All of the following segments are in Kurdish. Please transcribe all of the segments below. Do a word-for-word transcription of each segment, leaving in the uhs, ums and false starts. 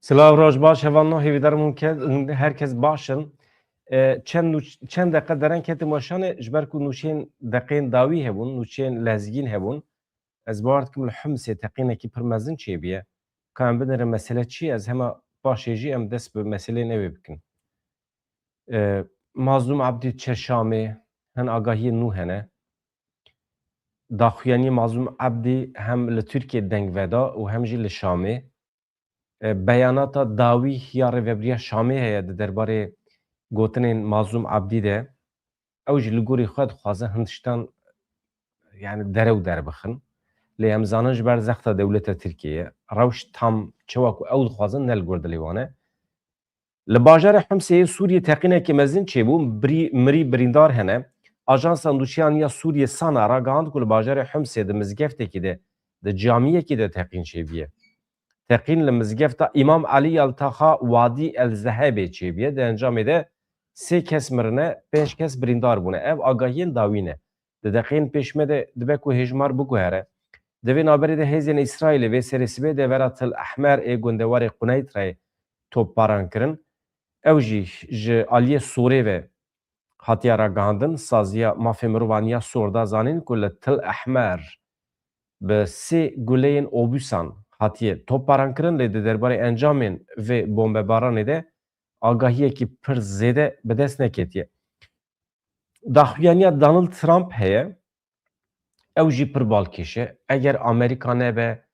Silav, roj baş, hevalno, hêvîdar im hûn ke-, hûn her kes baş in. E, çend nûç-, çend deqe deren ketim weşanê, ji ber ku nûçeyên deqeyên dawî hebûn, nûçeyên lezgîn hebûn. Ez bawer dikim li Humsê teqînekî pir mezin çêbûye. Ka em binêrin mesele çi ye, ez hema paşê jî em dest bi meseleyê newê bikin. E, Mazlûm Ebdî diçe Şamê, hin agahiyên nû hene. Daxuyaniyê Mazlûm Ebdî hem li Tirkiyê deng veda û hem jî li Şamê. E, beyanata dawî ya Rêvebiriya Şamê heye di derbarê gotinên Mazlûm Ebdî de. Ew jî li gorî xwe dixwaze hin tiştan, yani, derew derbixin. Lê em zanin ji ber zexta dewleta Tirkiyê ye. Rewş tam çawa ku ew dixwazin ne li gor dilê wan e. Li bajarê Humsê yê Sûriyê teqînekî mezin çêbû, birî-, mirî birîndar hene. Ajansa Nûçeyan ya Sûriyê, SANA, ragihand ku li bajarê Humsê di mizgeftekî de, di camiyekî de teqîn çêbûye. Teqîn li mizgefta Îmam Elî ya li taxa Wadî El Zehebê çêbûye. Di encamê de sê kes mirine, pênc kes birîndar bûne. Ev agahiyên dawî ne. Di deqeyên pêş me de dibe ku hêjmar biguhere. Di vê navberê de hêzên Îsraîlê vê serê sibê devera Til Ehmer ê gundewarê Quneydreyê topbaran kirin. Ew jî ji aliyê Sûrê ve hatiye ragihandin. Saziya Mafê Mirovan ya Sûr da zanîn ku li Til Ehmer bi sê guleyên obûsan hatiye topbaran kirin, lê di derbarê encamên vê bombebaranê de agahiyekî pir zêde bi dest neketiye. Daxuyaniya Donald Trump heye, ew jî pir balkêş e. Eger Amerîka nebe,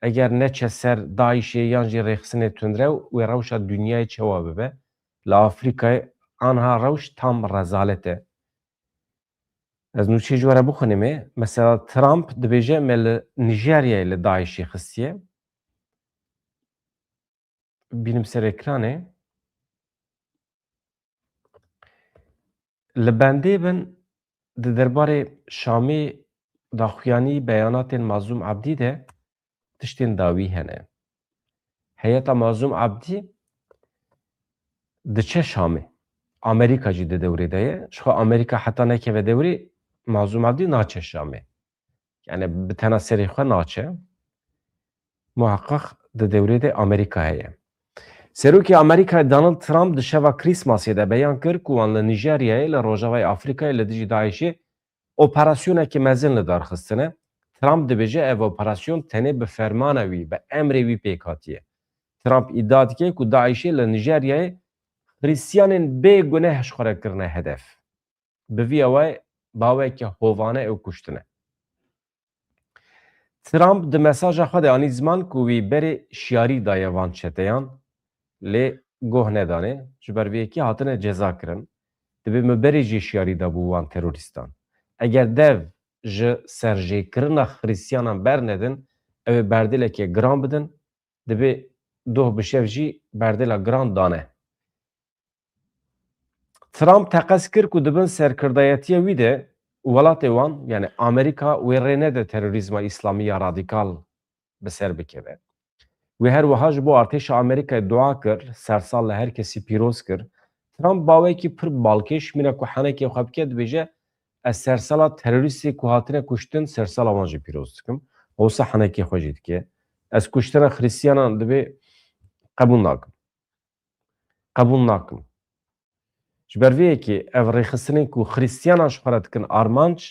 eger neçe ser DAIŞê yan jî rêxistinê tundrew, wê rewşa dinyayê çawa bibe? Li Afrîkayê anha rewş tam rezalet e. Ez nûçeyê ji we re bixwînim ê. Mesela Trump dibêje, me li Nîjeryayê li DAIŞê xistiye. Bînim ser ekranê. Li bendê bin di derbarê Şamê daxuyanî beyanatên Mazlûm Ebdî de tiştên dawî hene. Heyeta Mazlûm Ebdî diçe Şamê. Amerîka jî di dewrê de ye. Ji xwe Amerîka heta nekeve dewrê Mazlûm Ebdî naçe Şamê. Yani bi tena serê xwe naçe. Muheqeq di dewrê de Amerîka heye. Serokê Amerîkayê Donald Trump di şeva Krîsmasê de beyan kir ku wan li Nîjeryayê, li Rojavayê Afrîkayê li dijî DAIŞê operasyonekî mezin li dar xistine. Trump dibêje ev operasyon tenê bi fermana wî, bi emrê wî pêk hatiye. Trump îdia dike ku DAIŞê li Nîjeryayê Xristiyanên bê guneh ji xwe re kirine hedef. Bi vî awayê bi awayeke hovane ew kuştine. Trump di mesaja xwe de anî ziman ku wî berê şiyarî daye van çeteyan, lê goh nedane, ji ber vê yekê hatine ceza kirin. Dibê me berê jî şiyarî dabû wan terorîstan. Eger dev ji serjêkirina Xristiyanan bernedin, ew ê berdêleke giran bidin, dibê doh bi şev jî berdêla giran dane. Trump teqez kir ku di bin serkirdayetiya wî de welatê wan, yani Amerîka, wê rê nede terorîzma îslamî ya radîkal bi ser bikeve. Wê her wiha ji bo artêşa Amerîkayê dua kir, sersal li her kesî pîroz kir. Trump bawekî pir balkêş, mîna ku henekê xwe bike, dibêje, ez sersala terorîstê ku hatine kuştin, sersala wan jî pîroz dikim. Wisa henekê xwe jî dike. Ez kuştina Xristiyanan dibê qebûl nakim. Qebûl nakim. Ji ber vê yekê ev rêxistinên ku Xristiyanan ji xwe re dikin armanc,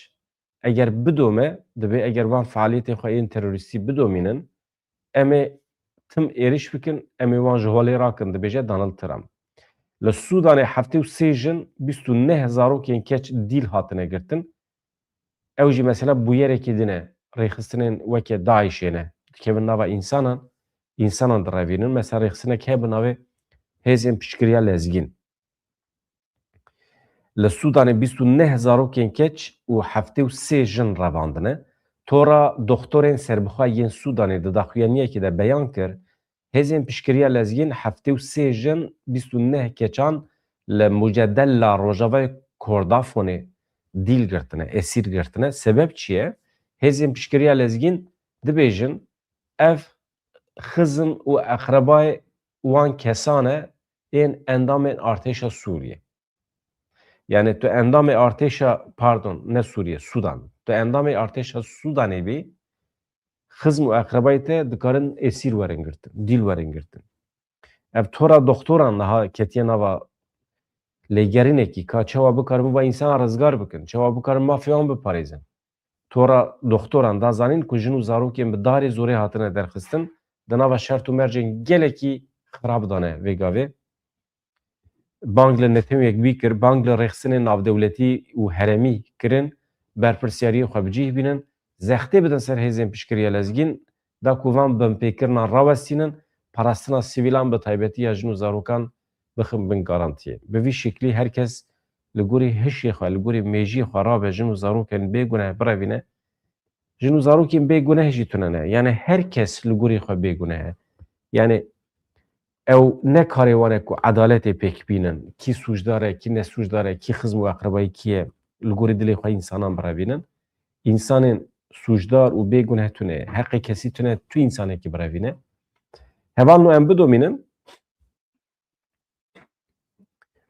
eger bidome, dibê eger van fealiyetê xwe yên terorîstî bidomînin, em ê tim êrîş bikin, em ê wan ji holê rakin, dibêje Donald Trump. Li Sûdanê heftê û sê jin, bîst û neh zarokên keç dîl hatine girtin. Ew jî mesela bûyerekî din e. Rêxistinên weke DAIŞê ne. Dikevin nava însanan, însanan direvînin. Mesela rêxistinek heye bi navê Hêzên Piştgiriya Lezgîn. Li Sûdanê bîst û neh zarokên keç û heftê û sê jin revandine. Tora Doxtorên Serbixwe yên Sûdanê di daxuyaniyekê de beyan kir, Hêzên Piştgiriya Lezgîn heftê û sê jin, bîst û neh keçan li Mucedella Rojavayê Kordafonê dîl girtine, esîr girtine. Sebeb çi ye? Hêzên Piştgiriya Lezgîn dibêjin, ev xizm û eqrebayê wan kesan e, ên endamên artêşa Sûriyê. Yani tu endamê artêşa, pardon, ne Sûriye, Sudan. Tu endamê artêşa Sudanê bî, xizm û eqrebayê te dikarin esîr werin girtin, dîl werin girtin. Ev tora doktoran niha ketiye nava lêgerînekî, ka çawa bikarin va însanan rizgar bikin, çawa bikarin mafê wan biparêzin. Tora doktoran da zanîn ku jin û zarokên bi darê zorê hatine derxistin, di nava şert û mercên gelekî xirab de ne vê gavê. Bang li Netewên Yekbûyî kir, bang li rêxistinên navdewletî û herêmî kirin, berpirsyariyê xwe bi cih bînin, zextê bidin ser hêzên piştgiriya lezgîn, da ku van binpêkirinan rawestînin, parastina sivîlan bi taybetî ya jin û zarokan bixin bin garantiyê. Bi vî şeklî her kes li gorî hişê xwe, li gorî mêjiyê xwe rabe jin û zarokên bêguneh birevîne. Jin û zarokên bêguneh jî tune ne. Yani her kes li gorî xwe bêguneh e. Yani ew ne karê wan e ku edaletê pêk bînin. Kî sûcdar e, kî ne sûcdar e, kî xizm û eqrebayî kî ye, li gorî dilê xwe însanan birevînin. Însanên sûcdar û bêguneh tune ye. Heqê kesî tune tu însanekî birevîne. Hevalno em bidomînin.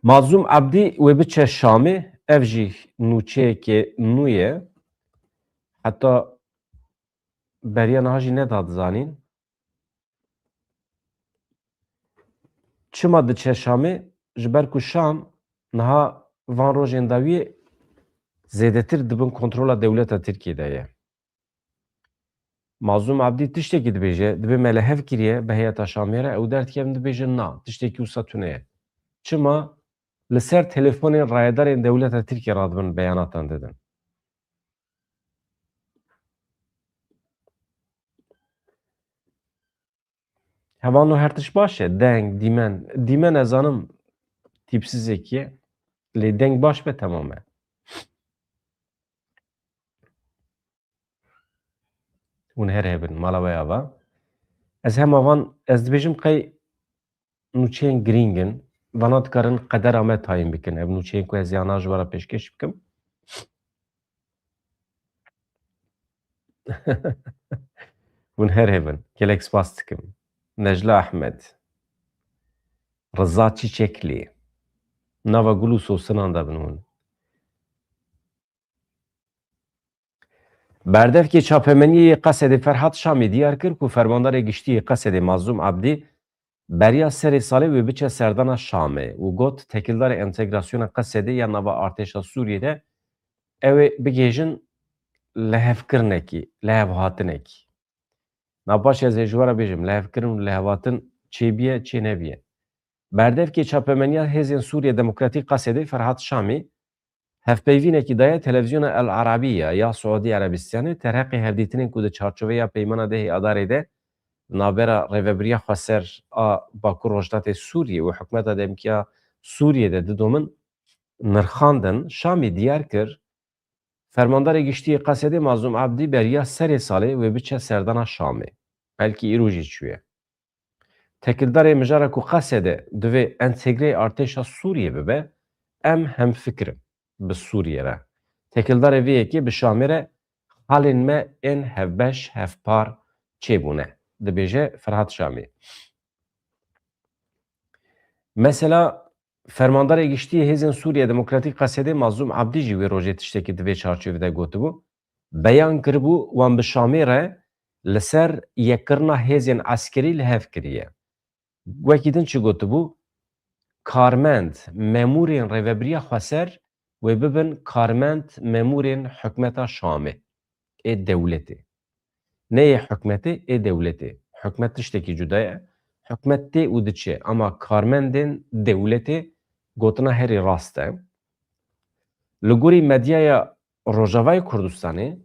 Mazlûm Ebdî wê biçe Şamê, ev jî nûçeyeke nû ye. Heta beriya niha jî neda dizanîn. Çima diçe Şamê? Ji ber ku Şam niha van rojên dawiyê zêdetir di bin kontrola dewleta Tirkiyê de ye. Mazlûm Ebdî tiştekî dibêje, dibê me li hev kiriye bi heyeta Şamê re, ew derdikevin dibêjin na, tiştekî wisa tune ye. Çima? Li ser telefonên rayedarên dewleta Tirkiyê radibin beyanatan didin. Hevalno her tişt baş e, deng, dîmen. Dîmen ez zanim tîpsizekî ye, lê deng baş be temam e. Hûn her hebin, mala we ava. Ez hema van, ez dibêjim qey nûçeyên girîng in, vana dikarin qedera me tayîn bikin. Ev nûçeyên ku ez yana ji we re pêşkêş bikim. Hûn her hebin. Gelek spas dikim. Necla Ahmed. Riza Çîçeklî. Nava gul û sosinan de bin hûn. Berdevkê çapemeniyê yê Qesedê Ferhat Şamî diyar kir ku fermandarê giştî yê Qesedê Mazlûm Abdî beriya serê salê wê biçe serdana Şamê û got, tekildarê entegrasyona Qesedê ya nava artêşa Sûriyê de ew ê bigihêjin lihevkirinekî, lihevhatinekî. Na paşê ez ê ji we re bêjim, lihevkirin û lihevhatin çêbiye, çênebiye. Berdevkê çapemeniya Hêzên Sûriye Demokratîk Qesedê Ferhat Şamî hevpeyvînekî daye televîzyona El Arabiya ya Siûdî Erebîstanê, derheqê hevdîtinên ku di çarçoveya Peymana dehê Adarê de navbera Rêvebiriya Xweser a Bakur Rojhilatê Sûriyê û hikûmeta demkî ya Sûriyê de didomin nirxandin, Şamî diyar kir, fermandarê giştî yê Qesedê Mazlûm Abdî beriya serê salê wê biçe serdana Şamê. Belkî îro jî çûye. Tekildarê mijara ku Qesedê divê entegreyê artêşa Sûriyê bibe, em hemfikir in bi Sûriyê re. Tekildarê vê yekê bi Şamê re xalên me ên hevbeş, hevpar çêbûne, dibêje Ferhat Şamî. Mesela, fermandarê giştî yê Hêzên Sûriye Demokratîk Qesedê Mazlûm Abdî jî wê rojê tiştekî di vê çarçovê de gotibû. Beyan kiribû, wan bi Şamê re li ser yekkirina hêzên eskerî li hev kiriye. Wekî din çi gotibû? Karmend, memûrên Rêvebiriya Xweser wê bibin karmend, memûrên hikûmeta Şamê, ê dewletê. Ne yê hikûmetê, ê dewletê. Hikûmet tiştekî cuda ye. Hikûmet tê û diçe, ama karmendên dewletê gotina herî rast e. Li gorî medyaya Rojavayê Kurdistanê,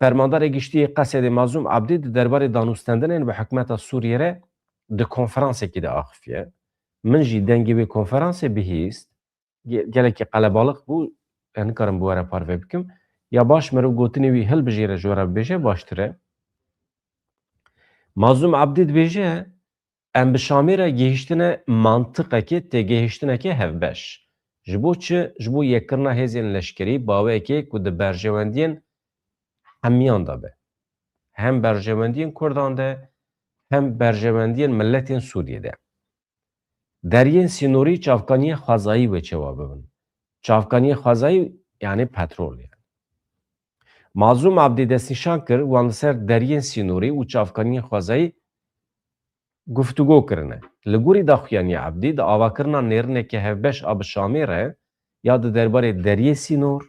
fermandarê giştî yê Qesedê Mazlûm Abdî di derbarê danûstendinên bi hikûmeta Sûriyê re di konferansekî de axifiye. Min jî dengê wê konferansê bihîst. Ge-, gelekî qelebaliq bû, ez nikarim bi we re parve bikim. Ya baş, meriv gotinê wî hilbijêre, ji we re bibêje, baştir e. Mazlûm Abdî dibêje, em bi Şamê re gihîştine mantiqekê, têgihiştinekê hevbeş. Ji bo çi? Ji bo yekkirina hêzên leşkerî, baweyekê ku di berjewendiyên hemiyan de be. Hem berjewendiyên Kurdan de, hem berjewendiyên miletên Sûriyê de. Deriyên sînorî çavkaniyên xwezayî wê çêwa bibin. Çavkaniyên xwezayî, yani petrol yani. Mazlûm Abdî destnîşan kir, wan li ser deriyên sînorî û çavkaniyên xwezayî guftûgo kirine. Li gorî daxuyaniya Ebdî, di avakirina nêrineke hevbeş a bi Şamê re ya di derbarê deriyê sînor,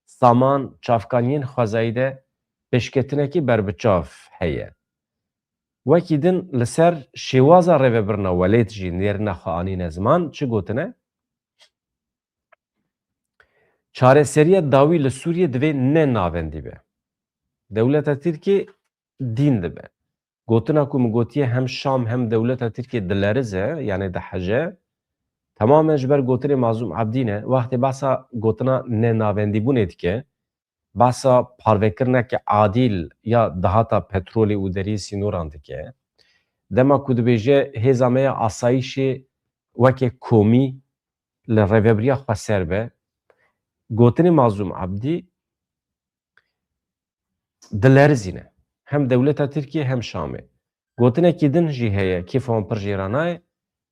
saman, çavkaniyên xwezayî de pêşketinekî berbiçav heye. Wekî din li ser şêwaza rêvebirina welêt jî nêrina xwe anîne ziman, çi gotine? Çareseriya dawî li Sûriyê divê ne navendî be. Dewleta Tirkiyê dîn dibe. Gotina ku min gotiye hem Şam hem dewleta Tirkiyê dilerize, yanê diheje, temamen ji ber gotinê Mazlûm Ebdî ne. Wextê behsa gotina nenavendîbûnê dike, behsa parvekirineke adîl ya dahata petrolê û deriyê sînoran dike. Dema ku dibêje hêza me ya asayîşê weke komî li rêvebiriya xweser be, gotinê Mazlûm Ebdî dilerizîne. Hem dewleta Tirkiyê hem Şamê. Gotinekî din jî heye, kêfa wan pir jê re nayê.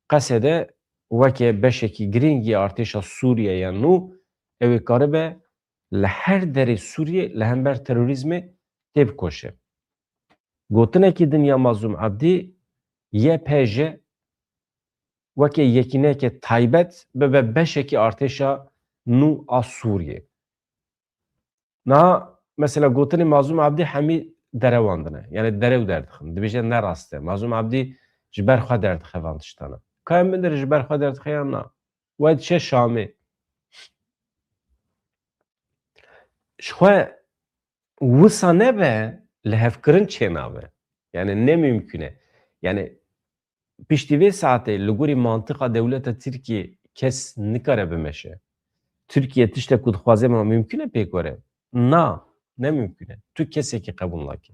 Qesede weke beşekî girîng yê artêşa Sûriye ya nû, ew ê karibe li her derê Sûriyê li hember terorîzmê têbikoşe. Gotinekî din ya Mazlûm Ebdî, Y P J weke yekîneke taybet bibe beşekî artêşa nû a Sûriyê. Niha mesela gotinê Mazlûm Ebdî hemî derewandine. Yani derew derdixin. Dibêje ne rast e. Mazlûm Ebdî ji ber xwe derdixe van tiştana. Ka em binêrin ji ber xwe derdixe yan na? We diçe Şamê. Ji xwe wisa nebe, lihevkirin çênabe. Yani ne mümkün e. Yani piştî vê saetê li gorî mantiqa dewleta Tirkiyê kes nikare bimeşe. Tirkiye tiştek ku dixwaze ma mümkün e pêk were? Na, ne mümkün e. Tu kesekî qebûl nake.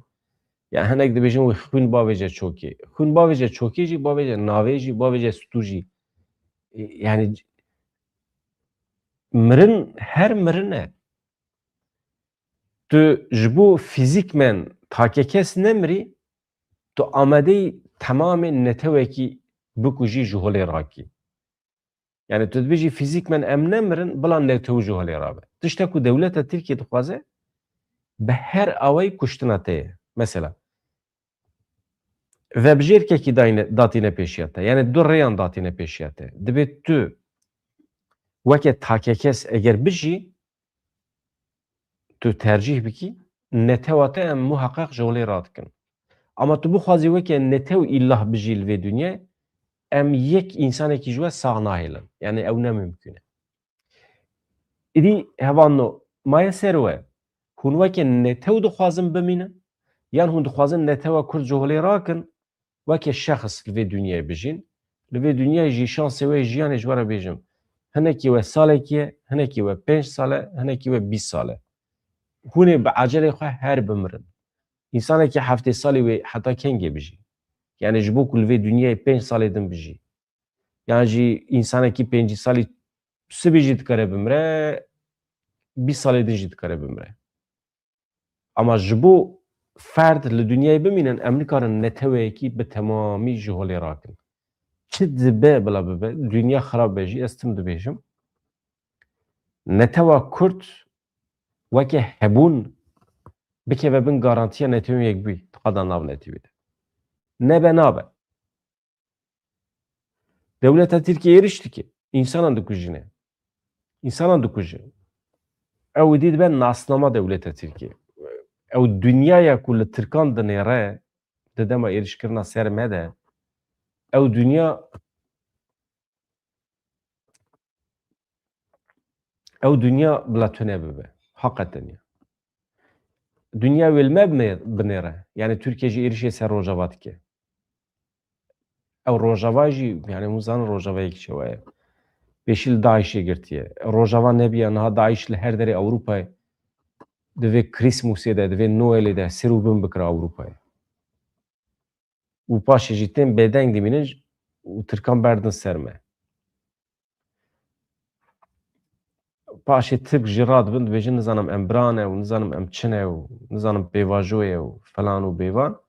Ya hinek dibêjin wê xwîn bavêje çokê. Xwîn bavêje çokê jî, bavêje navê jî, bavêje stû jî. E, yani mirin her mirin e. Tu ji bo fîzîkmen takekes nemirî, tu amadeyî temamê netewekî bikujî, ji holê rakî. Yani tu dibêjî fîzîkmen em nemirin, bila netew ji holê rabe. Tişta ku dewleta Tirkiyê dixwaze, bi her awayî kuştina te ye. Mesela, vebijêrkekî dayne, datîne pêşiya te. Yani du rêyan datîne pêşiya te. Dibê tu weke takekes eger bijî, tu tercîh bikî, netewa te em muheqeq ji holê radikin. Ama tu bixwazî weke netew îllah bijî li vê dinyayê, em yek însanekî ji we sax nahêlin. Yani ew ne mimkûn e. Îdî hevalno, maye ser we, hûn weke netew dixwazin bimînin, yan hûn dixwazin netewa Kurd ji holê rakin, weke şexs li vê dinyayê bijîn. Li vê dinyayê jî şansê we yê jiyanê ji we re bêjim. Hinekî we salekî ye, hinekî we pênc sal e, hinekî we bîst sal e. Hûn ê bi ecelê xwe her bimirin. Însanekî heftê salî wê heta kengê bijî? Yani ji bo ku li vê dinyayê pênc salê din bijî. Yan jî însanekî pêncî salî sibê jî dikare bimire, bîst salê din jî dikare bimire. Ama ji bo ferd li dinyayê bimînin, em nikarin neteweyekî bi temamî ji holê rakin. Çi dibe bila bibe, dinya xirab be jî, ez tim dibêjim. Netewa Kurd weke hebûn bikeve bin garantiya netewên yekbûyî, di qada nav netewî de. Nebe nabe. Dewleta Tirkiyê êrîş dike, însanan dikujîne. Însanan dikuje. Ew êdî dibe nasnama dewleta Tirkiyê. Ew dinyaya ku li Tirkan dinêre, di dema êrîşkirina ser me de, ew dinya, ew dinya bila tune bibe. Heqeten ya. Dinya wê li me binê-, binêre. Yani Tirkiye jî êrîşê ser Rojava dike. Ew Rojava jî, yani hûn zanin Rojava yek çawa ye. Pêşî li DAIŞê girtiye. Rojava nebiya, niha DAIŞ li her derê Ewropayê, di vê Krîsmûsê de, di vê Noelê de sêr û bin bikira Ewropayê. Û paşê jî tên bêdeng dimînin û Tirkan berdin ser me. Paşê Tirk jî radibin, dibêjin, nizanim em bira ne û nizanim em çi ne û nizanim pêvajoyê û felan û bêvan.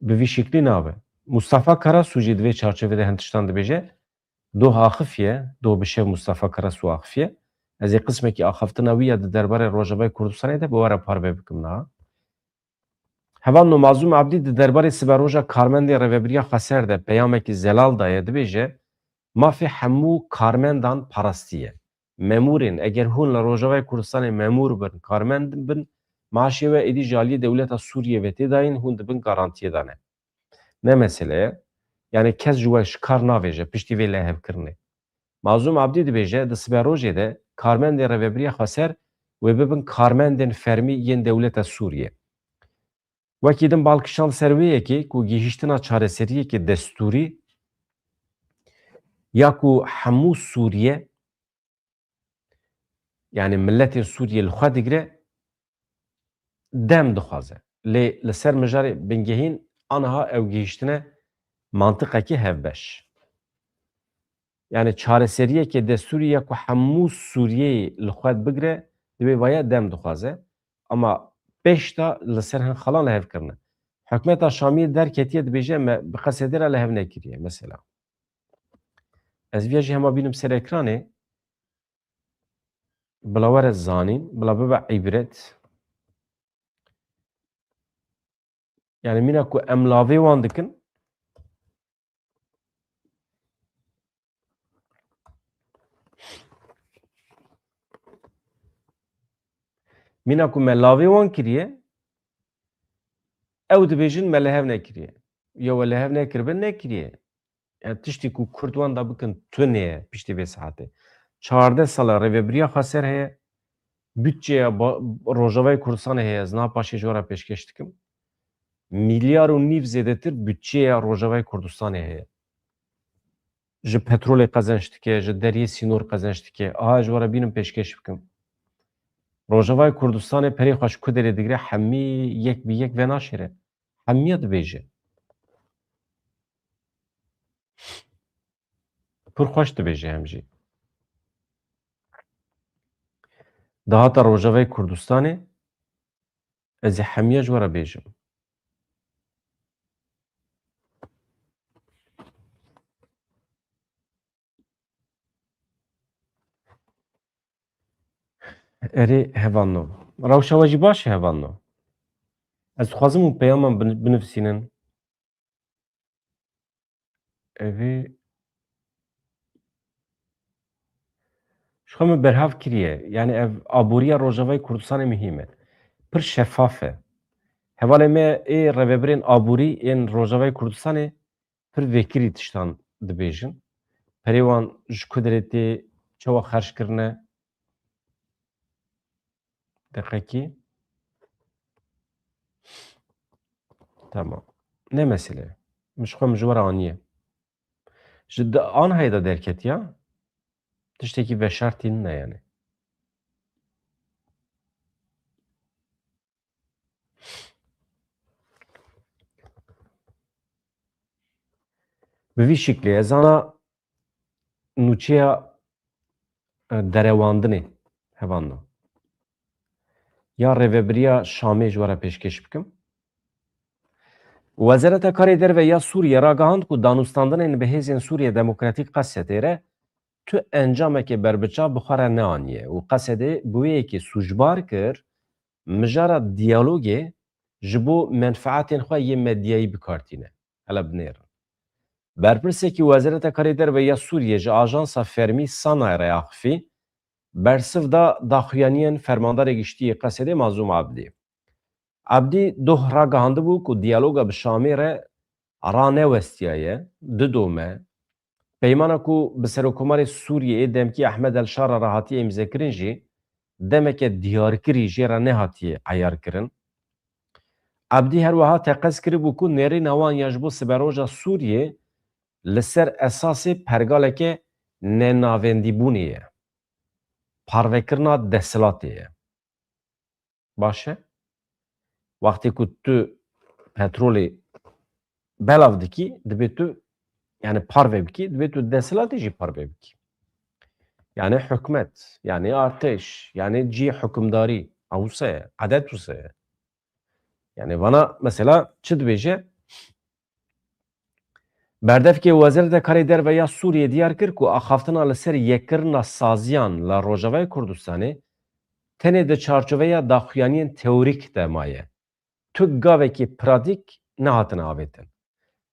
Bi vî şeklî nabe. Mustafa Karasu jî di vê çarçovê de hin tiştan dibêje. Doh axifiye, doh bi şev Mustafa Karasu axifiye. Ez ê qismekî axaftina wî ya di derbarê Rojavayê Kurdistanê de bi we re parve bikim niha. Hevalno Mazlûm Abdî di derbarê siberoja karmendên Rêvebiriya Xweser de peyamekî zelal daye, dibêje, mafê hemû karmendan parastî ye. Memûrên eger hûn li Rojavayê Kurdistanê memûr bin, karmend bin, maaşê we êdî ji aliyê dewleta Sûriyê ve tê dayîn, hûn di bin garantiyê de ne. Ne mesele ye. Yani kes ji we ji kar navêje piştî vê lihevkirinê. Mazlûm Abdî dibêje, di siberojê de karmendên Rêvebiriya Xweser wê bibin karmendên fermî yên dewleta Sûriyê. Wekî din bal kişand ser wê yekê ku gihîştina çareseriyeke destûrî ya ku hemû Sûriye, yani miletên Sûriye li xwe digire, dem dixwaze. Lê li ser mijarê bingehîn aniha ew gihîştine mantiqekî hevbeş. Yani çareseriyeke destûrî ya ku hemû Sûriyeyê li xwe bigire, divê vaya dem dixwaze. Ama pêş de li ser hin xalan li hev kirine. Hikûmeta Şamiyê derketiye, dibêje me bi Qesedê re li hev nekiriye mesela. Ez viya jî hema bînim ser ekranê, bila were zanîn, bila bibe îbret. Yani mîna ku em lavê wan dikin, mîna ku me lavê wan kiriye, ew dibêjin me li hev nekiriye. Ya we li hev nekiribe, nekiriye. Yani tiştê ku Kurd wan da bikin tune ye piştî vê saetê. Çardeh sala Rêvebiriya Xweser heye, budçeya ba-, Rojavayê Kurdistanê heye, ez niha paşê ji we re pêşkêş dikim. Milyar û nîv zêdetir budçeya Rojavayê Kurdistanê heye. Ji petrolê qezenç dike, ji deriyê sînor qezenç dike. Aha, ji we re bînim pêşkêş bikim. Rojavayê Kurdistanê perê xwe ji ku derê digire, hemî yek bi yek venaşêre. Hemiya dibêje. Pir xweş dibêje hem jî. Dahata Rojavayê Kurdistanê, ez ê hemiya ji we re bêjim. Erê hevalno. Rewşa we jî baş e hevalno. Ez dixwazim hûn peyaman bin-, binivîsînin. Evê ji xwe min berhav kiriye. Yani ev aboriya Rojavayê Kurdistanê muhîm e. Pir şefaf e. Hevalê me ê rêvebirên aborî ên Rojavayê Kurdistanê pir vekirî tiştan dibêjin. Perê wan ji ku derê tê, çawa xerc kirine? Deqekî. Tamam. Ne mesele. Min ji xwe min ji we re aniye. Ji de-, anhayê de derketiya. Tiştekî veşartî nine yani. Bi vî şiklê ez ana nûçeya, e, derewandinê hevalno ya Rêvebiriya Şamê ji we re pêşkêş bikim. Wezareta Karê Derve ya Sûriyê ragihand ku danûstandinên bi hêzên Sûriye Demokratîk Qesedê re tu encameke berbiçav bi xwe re neaniye û Qesedê bi wê yekê sûcbar kir, mijara diyalogê ji bo menfeetên xwe yê medyayî bi kar tîne. Hele binêrin. Berpirsekî Wezareta Karê Derve ya Sûriyê ji ajansa fermî Sanayê re axifî, bersiv da daxuyaniyên Fermandarê Giştî yê Qesedê Mazlûm Abdî. Abdî doh ragihandibû ku diyaloga bi Şamê re ranewestiyaye, didome. Peymana ku bi Serokkomarê Sûriyê ê demkî Ehmed El Şara re hatiye îmzekirin jî demeke diyarkirî jê re nehatiye eyarkirin. Abdî her wiha teqez kiribû ku nêrîna wan ya ji bo siberoja Sûriyê li ser esasê pergaleke nenavendîbûnê ye, parvekirina desthilatê ye. Baş e? Wextê ku tu petrolê belav dikî, dibê tu, yani parve bikî, dibê tu desthilatê jî parve bikî. Yani hikûmet, yani artêş, yani cihê hikimdarî, ew wisa ye, edet wisa ye. Yani vana mesela çi dibêje? Berdevkê Wezareta Karê Derve ya Sûriyê diyar kir ku axaftina li ser yekkirina saziyan li Rojavayê Kurdistanê tenê di çarçoveya daxuyaniyên teorîk de maye. tu gavekî pratîk nehatine avêtin.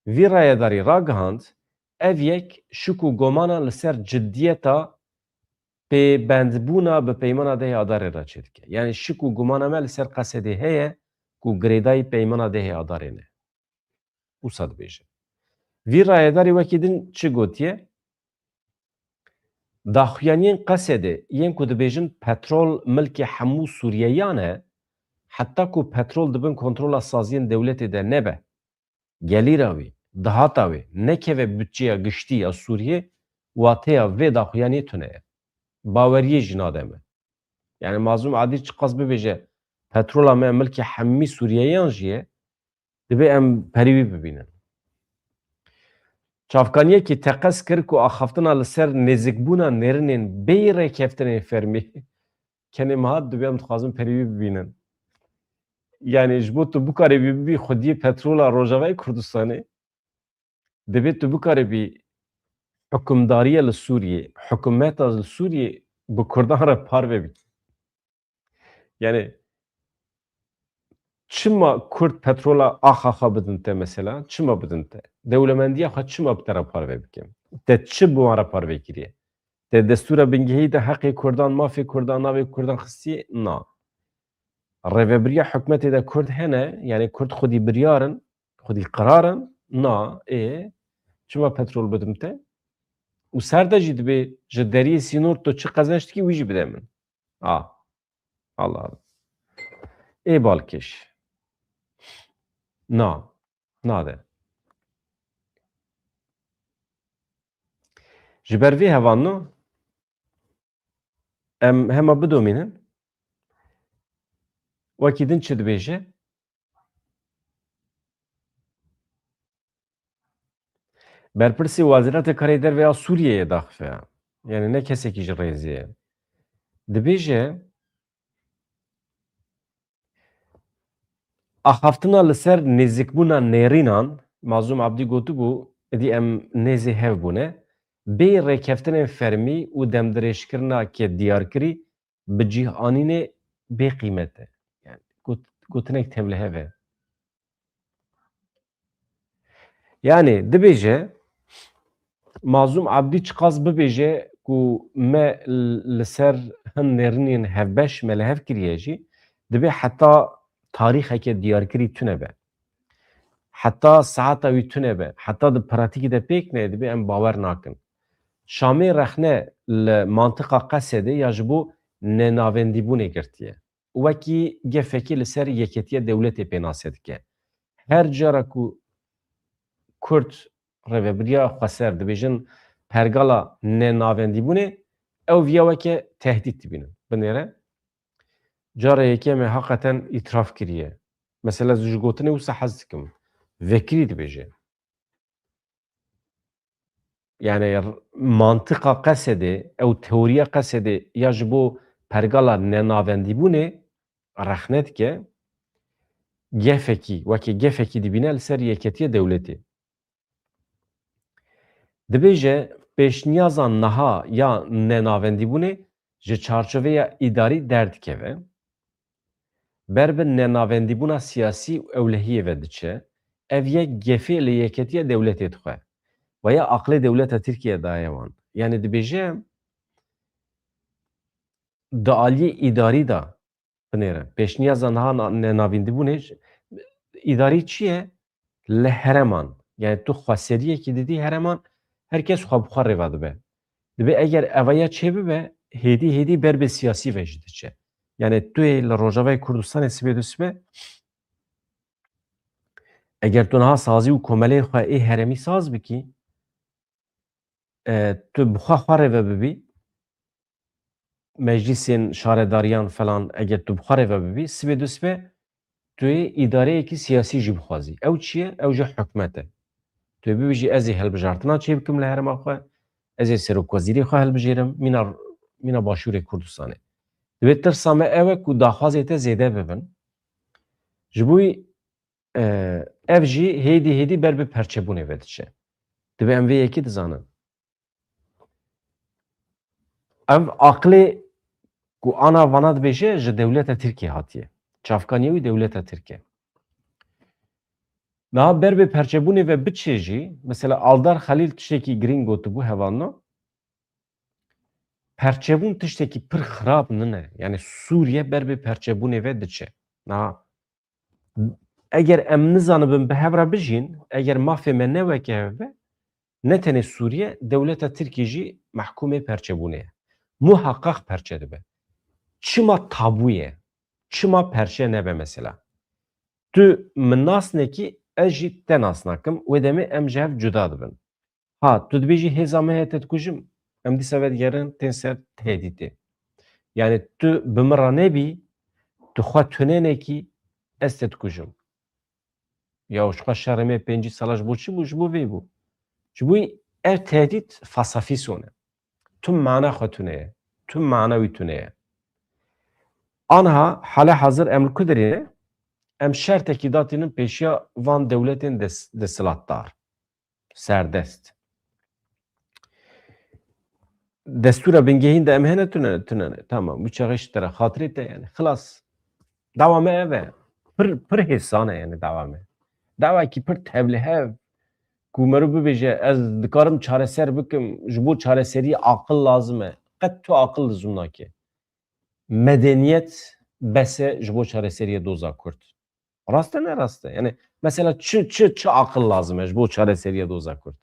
Vî rayedarî ragihand, ev yek şik û gomana li ser ciddiyeta pêbendbûna bi peymana dehê Adarê re çêdike. Yanî şik û gomana me li ser Qesedê heye ku girêdayî peymana dehê Adarê ne. Wisa dibêje. Vî rayedarî wekî din çi gotiye? Daxuyaniyên Qesedê yên ku dibêjin petrol milkê hemû Sûriyeyan e, heta ku petrol di bin kontrola saziyên dewletê de nebe, gelîra wî, dahata wê, nekeve budçeya giştî ya Sûriyê, wateya vê daxuyaniyê tune ye. Baweriyê jî nade me. Yani Mazlûm Adî çiqas bibêje, petrola me milkê hemî Sûriyeyan jî ye, Divê em perî wî bibînin. Çavkaniyekî teqez kir ku axaftina li ser nêzikbûna nêrînên bêyî rêkeftinên fermî kenê mihat, divê em dixwazin perî wî bibînin. Yanî ji bo tu bikarî bî bibî xwediyê petrola Rojavayê Kurdistanê, divê tu bikarî bî hukimdariya li Sûriyê, hikûmeta li Sûriyê bi Kurdan re parve bikî. Yani çima Kurd petrola axa xwe bidin te mesela? Çima bidin te? Dewlemendiya xwe çima bi te re parve bikin? Te çi bi wan re parve kiriye? Te destûra bingehî de heqê Kurdan, mafê Kurdan, navê Kurdan xistiye? Na. Rêvebiriya hikûmetê de Kurd hene, yani Kurd xwedî biryar in, xwedî qirar in? Na. Ê, çima petrol bidim te? Û ser de jî dibê ji deriyê sînor tu çi qezenç dikî, wî jî bide min. A. Allah Allah. Ê balkêş. Na. Nade. Ji ber vê hevalno em hema bidomînin. Wekî din çi dibêje? Berpirsê Wezareta Karê Derve ya Sûriyeyê daxife. Yani ne kesekî ji rêzê ye. Dibêje, axaftina li ser nêzikbûna nêrînan, Mazlûm Abdî gotibû, êdî em nêzê hev bûne, bê rêkeftinên fermî û demdirêjkirina ke diyarkirî bi cih anînê bê qîmet e. Yani got-, gotinek tevlihev e. Yani dibêje, Mazlûm Abdî çiqas bibêje ku me l-, li ser hin nêrînên hevbeş me li hev kiriye jî, dibê heta tarîxeke diyarkirî tune be. Heta saeta wî tune be, heta di pratîkê de pêk neyê, dibê em bawer nakin. Şamê rexne li mantiqa Qesedê ya ji bo nenavendîbûnê girtiye. Wekî gefekî li ser yeketiya dewletê pênase dike. Her cara ku Kurd rêvebiriya xweser dibêjin pergala nenavendîbûnê, ew viya weke tehdît dibînin. Binêre, cara yekê me heqeten îtiraf kiriye. Mesela ez ji gotinê wisa hez dikim. Vekirî dibêje. Yani r-, mantiqa Qesedê, ew teoriya Qesedê ya ji bo pergala nenavendîbûnê rexne dike, gefekî, weke gefekî dibîne li ser yeketiya dewletê. Dibêje, pêşniyaza niha ya nenavendîbûnê ji çarçoveya îdarî derdikeve, ber bi nenavendîbûna siyasî û ewlehiyê ve diçe, ev yek gefê li yeketiya dewletê dixwe. Ve ya aqilê dewleta Tirkiye daye wan. Yani dibêje, di aliyê îdarî de binêre. Pêşniyaza niha na-, nenavîndibûnê ji-, îdarî çi ye? Li hereman. Yani tu xweseriyekî didî hereman, her kes xwe bi xwe rêva dibe. Dibe eger evaya çêbibe, hêdî hêdî ber bi siyasî ve jî diçe. Yani tu yê li Rojavayê Kurdistanê sibê du sibe, eger tu niha sazî û komeleyê xwe ê heremî saz bikî, e, tu bi xwe xwe rêve bibî, meclîsên şaredariyan falan, eger tu bi xwe rêve bibî, sibê du sibe tu yê îdareyekî siyasî jî bixwazî. Ew çi ye? Ew jî hikûmet e. Tu yê bibêjî, ez ê hilbijartina çêbikim li herêma xwe, ez ê serokwezîrê xwe hilbijêrim, mîna, mîna Başûrê Kurdistanê. Divê tirsa me ew e ku daxwazê te zêde bibin. Ji bo wî, e, ev jî hêdî hêdî ber bi perçebûnê ve diçe. Divê em vê yekê dizanin. Ev aqilê ku ana vana dibêje ji dewleta Tirkiyê hatiye. Çavkaniya wî dewleta Tirk e. Niha ber bi perçebûnê ve biçê jî, mesela Aldar Xelîl tiştekî girîng gotibû hevalno, perçebûn tiştekî pir xirab nine. Yani Sûriye ber bi perçebûnê ve diçe. Niha eger em nizanibin bi hev re bijîn, eger mafê me ne weke hev be, ne tenê Sûriye, dewleta Tirkiyê jî mehkûmê perçebûnê ye. Muhaqqaq perçe dibe. Çima tabû ye? Çima perçe nebe mesela? Tu min nas nekî, ez jî te nas nakim, wê demê em ji hev cuda dibin. Ha, tu dibêjî hêza me heye te dikujim, em dîsa vedigerin tên ser tehdîtê. Yani tu bi min re nebî, tu xwe tune nekî, ez te dikujim. Ya ji xwe şerê me pêncî sala ji bo çi bû? Ji bo vê bû. Ji bo ev tehdît fasafîson e. Tu mana xwe tune ye. Tu mana wî tune ye. Anha hale hazir em li ku derê ne? Em şertekî datînin pêşiya van dewletên des-, desthilatdar. Serdest. Destûra bingehîn de em hene tune, tune ne. Tamam, wî çaxê ji te re xatirê te yani. Xilas. Dawa me ev e. Pir, pir hêsan e yani dawa me. Dawakî pir tevlihev ku meriv bibêje, ez dikarim çareser bikim, ji bo çareseriyê aqil lazim e. Qet tu aqil lizûm nake. Medeniyet bes e ji bo çareseriyê doza Kurd. Rast e, ne rast e? Yani mesela çi, çi, çi aqil lazim e ji bo çareseriyê doza Kurd?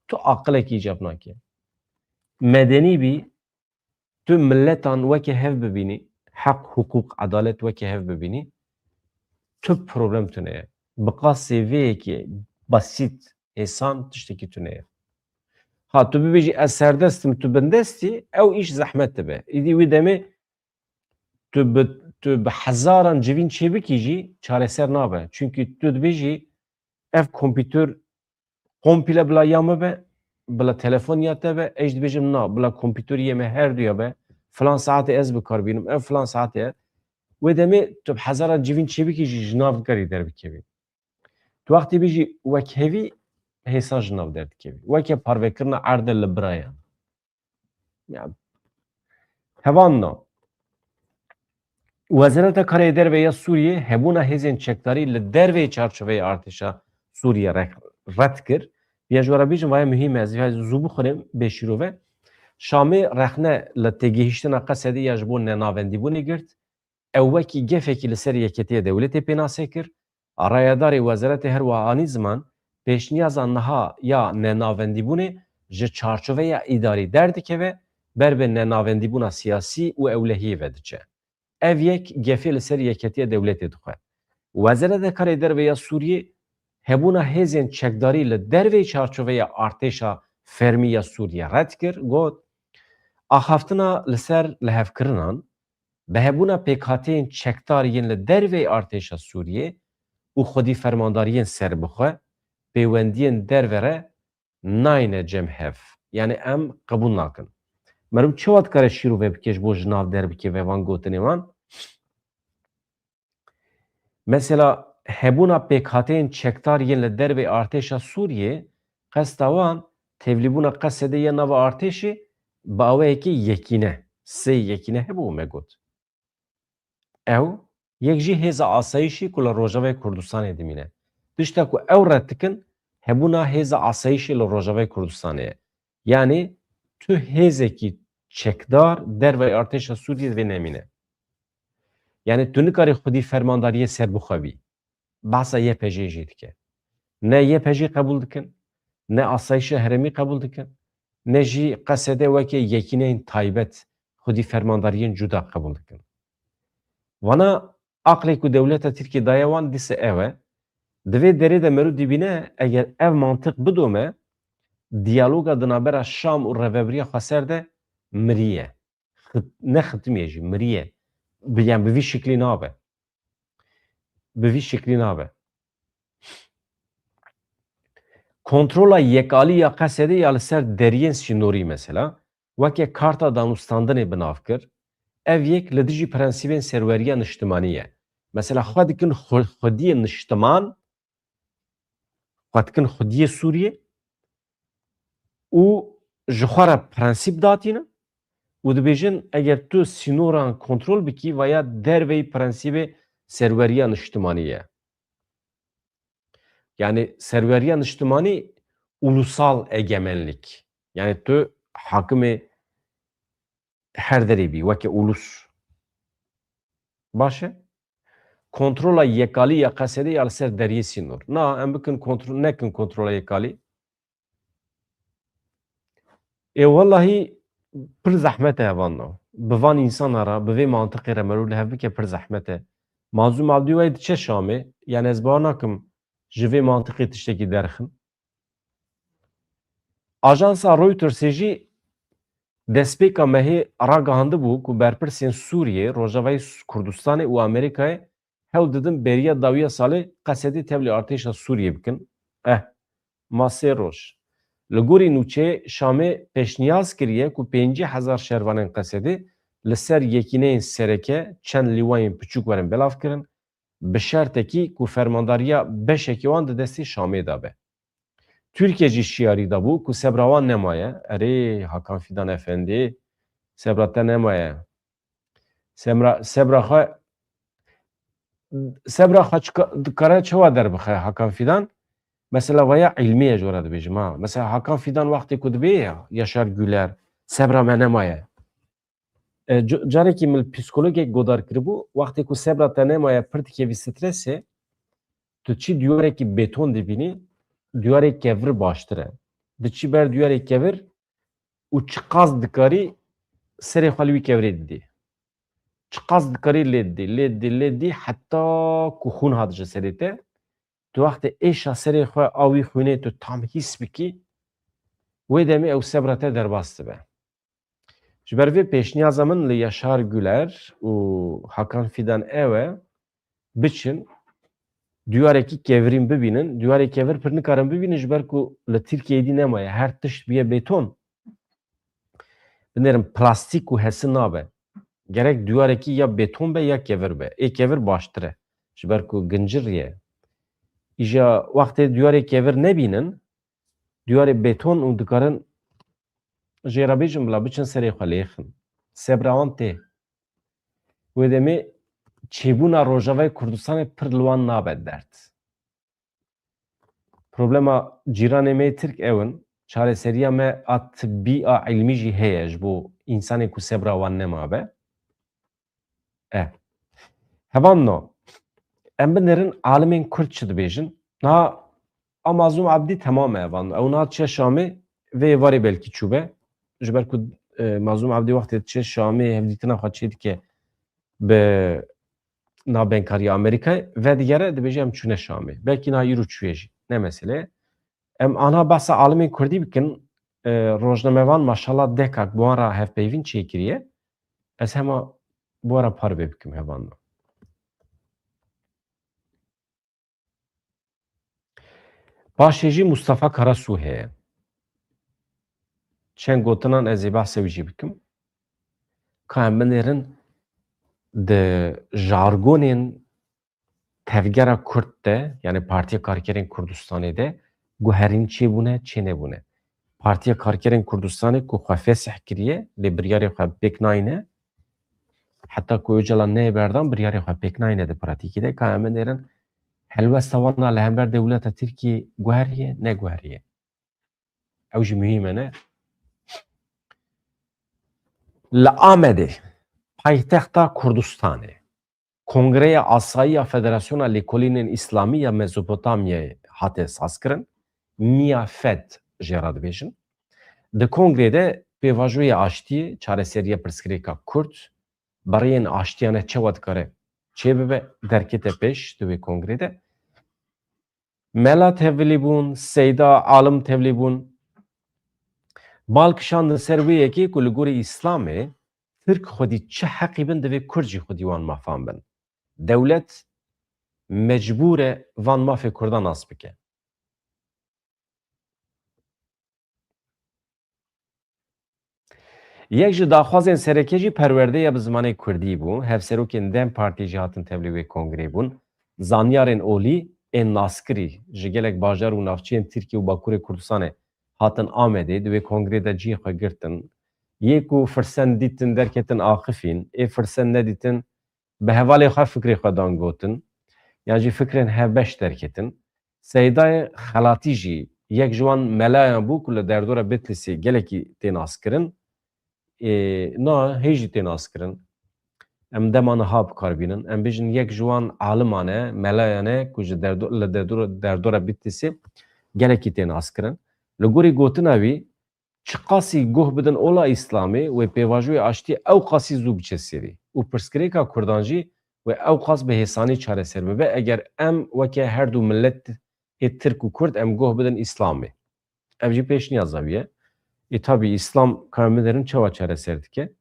Tu aqilekî îcab nake. Medenî bî, tu miletan weke hev bibînî, heq, hiqûq, edalet weke hev bibînî, tu problem tune ye. Bi qasê vê yekê basît, hêsan tiştekî tune ye. Ha, tu bibêjî ez serdest im, tu bindest î, ew îş zehmet dibe. Îdî wî demê tu bi, tu bi hezaran civîn çêbikî jî çareser nabe. Çunkî tu dibêjî ev kompîter komple bila ya me be, bila telefon ya te be, ez dibêjim na, bila kompîteriyê me her duya be, filan saetê ez bi kar bînim, ev filan saetê ye. Wê demê tu bi hezaran civîn çêbikî jî ji nav karî derbikevî. Tu wextê bêjî wekhevî hêsan ji nav derdikevî. Weke parvekirina erde li birayan. Ya, hevan na. Wezareta Karê Derve ya Sûriyê hebûna hêzên çekdarî li derveyê çarçoveyê artêşa Sûriyê re-, red kir. Ya ji we re bêjim, vaya muhîm e, ez vaya zû bixwînim bê şîrove. Şamê rexne li têgihiştina Qesedê ya ji bo nenavendîbûnê girt. Ew wekî gefekî li ser yeketiya dewletê pênase kir. Rayedarê wezaretê her wiha anî ziman, pêşniyaza niha ya nenavendîbûnê ji çarçoveya îdarî derdikeve, ber bi nenavendîbûna siyasî û ewlehiyê ve diçe. Ev yek gefê li ser yeketiya dewletê dixwe. Wezareta Karê Derve ya Sûriyê hebûna hêzên çekdarî li derveyî çarçoveya artêşa fermî ya Sûriyê red kir, got, axaftina li ser lihevkirinan, bi hebûna pêkhateyên çekdar yên li derveyî artêşa Sûriyê û xwedî fermandariyên serbixwe, pêwendiyên derve re nayne cem hev. Yani em qebûl nakin. Meriv çawa dikare şîrove bike ji bo ji nav derbikeve van gotinê wan? Mesela hebûna pêkhateyên çekdar yên li derveyî artêşa Sûriyê, qesta wan tevlîbûna Qesedê ya nava artêşê bi awayekî yekîne, sê yekîne hebû me got. Ew yek jî hêza asayîşî ku li Rojavayê Kurdistanê dimîne. Tişta ku ew red dikin, hebûna hêza asayîşê li Rojavayê Kurdistanê ye. Yanî tu hêzekî çekdar derveyî artêşa Sûriyê divê nemîne. Yanî tu nikarî xwedî fermandariyê serbixwe bî. Behsa Y P G jî dike. Ne Y P G qebûl dikin, ne asayîşa herêmî qebûl dikin, ne jî Qesedê weke yekîneyên taybet xwedî fermandariyên cuda qebûl dikin. Vana aqlê ku dewleta Tirkiyê daye wan dîse ew e. Di vê derê de meriv dibîne, eger ev mantiq bidome, diyaloga di navbera Şam û Rêveberiya Xweser de miriye. Xit-, ne xitimiye jî, miriye. Bi, yani bi vî şiklî nabe. Bi vî şiklî nabe. Kontrola yekalî ya Qesedê ya li ser deriyên sînorî mesela, weke karta danûstandinê bi nav kir, ev yek li dijî prensîbên serweriya niştimanî ye. Mesela xwe dikin xwe-, xwediyê niştiman, xwe dikin xwediyê Sûriyê û ji xwe re prensîp datînin û dibêjin, eger tu sînoran kontrol bikî, vaya derveyî prensîbê serweriya niştimanî ye. Yani serweriya niştimanî, ulusal egemenlik. Yani tu hakimê her derê bî, weke ulus. Baş e? Kontrola yekalî ya Qesedê ya li ser deriyê sînor. Na, em bikin kontrol, nekin kontrola yekalî. Ê, wellahî pir zehmet e hevanno. Bi van însana re, bi vê mantiqê re merû li hev bike pir zehmet e. Mazlûm Abdî wayê diçe Şamê, yani ez bawer nakim ji vê mantiqê tiştekî derxin. Ajansa Reutersê jî destpêka mehê ragihandibû ku berpirsên Sûriyê, Rojavayê Kurdistanê û Amerîkayê hewl didin beriya dawiya salê Qesedê tevlî artêşa Sûriyê bikin. Eh, ma sê roj. Li gorî nûçeyê, Şamê pêşniyaz kiriye ku pêncî hezar şervanên Qesedê li ser yekîneyên sereke çend lîwayên piçûk werin belavkirin, bi şertekî ku fermandariya beşekî wan di destê Şamê de be. Tirkiye jî şiyarî dabû ku sebra wan nemaye. Erê, Hakan Fidan Efendî, sebra te nemaye. Semra, sebra xwe, sebra xwe çika-, dikare çawa derbixe Hakan Fidan? Mesela vaya îlmî ye, ji we re dibêjim ha. Mesela Hakan Fidan wextê ku dibê ya, Yaşar Güler, sebra me nemaye. E, c-, carekî min li psîkologek godar kiribû, wextê ku sebra te nemaye, pir dikevî stresê, tu çi diyareke beton dibînî, diyarê kevir baştir e. Diçî ber diyarê kevir û çiqas dikarî serê xwe li wî kevirê didî. Çiqas dikarî lê didî, lê didî, lê didî, heta ku xûn hat ji serê te. Tu wextê êşa serê xwe a wî xwînê tu tam hîs bikî, wê demê ew sebra te derbas dibe. Ji ber vê pêşniyaza min li Yaşar Güler û Hakan Fidan ew e, biçin, diyareke kevirîn bibînin. Diyarê kevir pir nikarin bibînin, ji ber ku li Tirkiyeyê dî nemaye. Her tişt bûye beton. Binêrin plastîk û hesi nabe. Gerek diyarekî ya beton be ya kevir be. Ê kevir baştir e. Ji ber ku gincir ye. Îja wextê diyarê kevir nebînin, diyarê beton û dikarin jê re bêjin bila biçin serê xwe lêxin. Sebra wan tê. Wê demê çêbûna Rojavayê Kurdistanê pir li wan nabe derd. Problema cîranê me yê Tirk ew in. Çareseriya me a tibbî, a îlmî jî heye ji bo însanê ku sebra wan nemabe. E. Hevan no. Em binêrin alimên Kurd çi dibêjin. Niha a Mazlûm Abdî temam e hevan. Ew niha diçe Şamê, vê êvarê belkî çûbe. Ji ber ku, e, Mazlûm Abdî wextê diçe Şamê hevdîtina xwe çêdike bi navbenkariya Amerîkayê, vedigere dibêje em çûne Şamê. Belkî niha îro çûye jî. Ne mesele ye. Em ana behsa alimên Kurdî bikin, e, rojnamevan maşallah dekak bi wan re hevpeyvîn çêkiriye. Ez hema bi we re parve bikim hevan me. Paşê jî Mustafa Karasu heye. Çend gotinan ez ê behsa wî jî bikim. Ka em binêrin di jargonên tevgera Kurd de, yani Partiya Karkerên Kurdistanê de guherîn çêbûne, çênebûne. Partiya Karkerên Kurdistanê ku xwe fesih kiriye, lê biryarê xwe pêk nayne, heta ku Ocalan neyê berdan, biryarê xwe pêk nayne di pratîkê de. Ka em binêrin helwesta wan a li hember dewleta Tirkiyê guheriye, neguheriye. Ew jî muhîm e, ne? Li Amedê, paytexta Kurdistanê, Kongreya Asayî ya Federasyona Lêkolînên Îslamî ya Mezopotamyayê hate sazkirin, MIAFED jê re dibêjin. Di kongrê de pêvajoyê aştiyê, çareseriya pirsgirêka Kurd, beriyên aştiyane çawa dikare çêbibe, derkete pêş di wê kongrê de. Mela tevlî bûn, seyda, alim tevlî bûn. Bal kişandin ser wê yekê ku li gorî Îslamê Tirk xwedî çi heqî bin, divê Kurd jî xwedî wan mafan bin. Dewlet mecbûr e van mafê Kurdan nas bike. Yek ji daxwazên sereke jî perwerdeya bi zimanê kurdî bû. Hevserokên dem Partî jî hatin tevlî wê kongrê bûn. Zanyarên olî ên naskirî ji gelek bajar û navçeyên Tirkiye û Bakurê Kurdistanê hatin Amedê, di wê kongrê de cihê xwe girtin. Yê ku firsen dîtin derketin axifîn, ê firsen nedîtin bi hevalê xwe fikrê xwe dan gotin, yan jî fikrên hevbeş derketin. Seydayê Xelatî jî yek ji wan melayan bû ku li derdora Bitlîsê gelekî tê naskirin. Ê, na hê jî tê naskirin. Em dema niha bi kar bînin. Em bêjin yek ji wan aliman e, melayan e ku ji derdo-, li derdo-, derdora Bitlîsê gelekî tê naskirin. Li gorî gotina wî, çiqasî guh bidin ola Îslamê wê pêvajoyê aştiyê ew qasî zû biçe serî û pirsgirêka Kurdan jî wê ew qas bi hêsanî çareser bibe, eger em weke her du miletê Tirk û Kurd em guh bidin Îslamê. Ev jî pêşniyaza wî ye. Ê, tabî Îslam ka em binerin çawa çareser dike?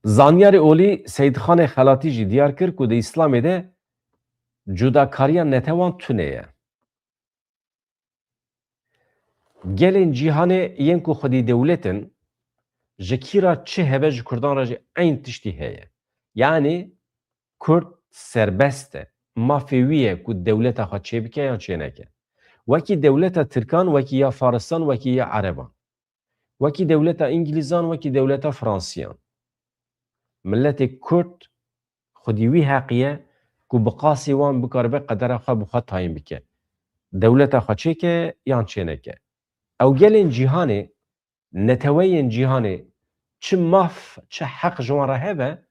Zanyarê olî Seyîdxanê Xelatî jî diyar kir ku di Îslamê de cudakariya netewan tune ye. Gelên cîhanê yên ku xwedî dewlet in, ji kî re çi hebe ji Kurdan re jî eyn tiştî heye. Yanî Kurd serbest e. Mafê wî ye ku dewleta xwe çêbike yan çêneke. Wekî dewleta Tirkan, wekî ya Faristan, wekî ya Ereban. Wekî dewleta Îngilîzan, wekî dewleta Fransiyan. Miletê Kurd xwedî wî heqî ye ku bi qasî wan bikaribe qedera xwe bi xwe tayîn bike. Dewleta xwe çêke yan çêneke. Ew gelên cîhanê, neteweyên cîhanê çi maf, çi heq ji wan re hebe,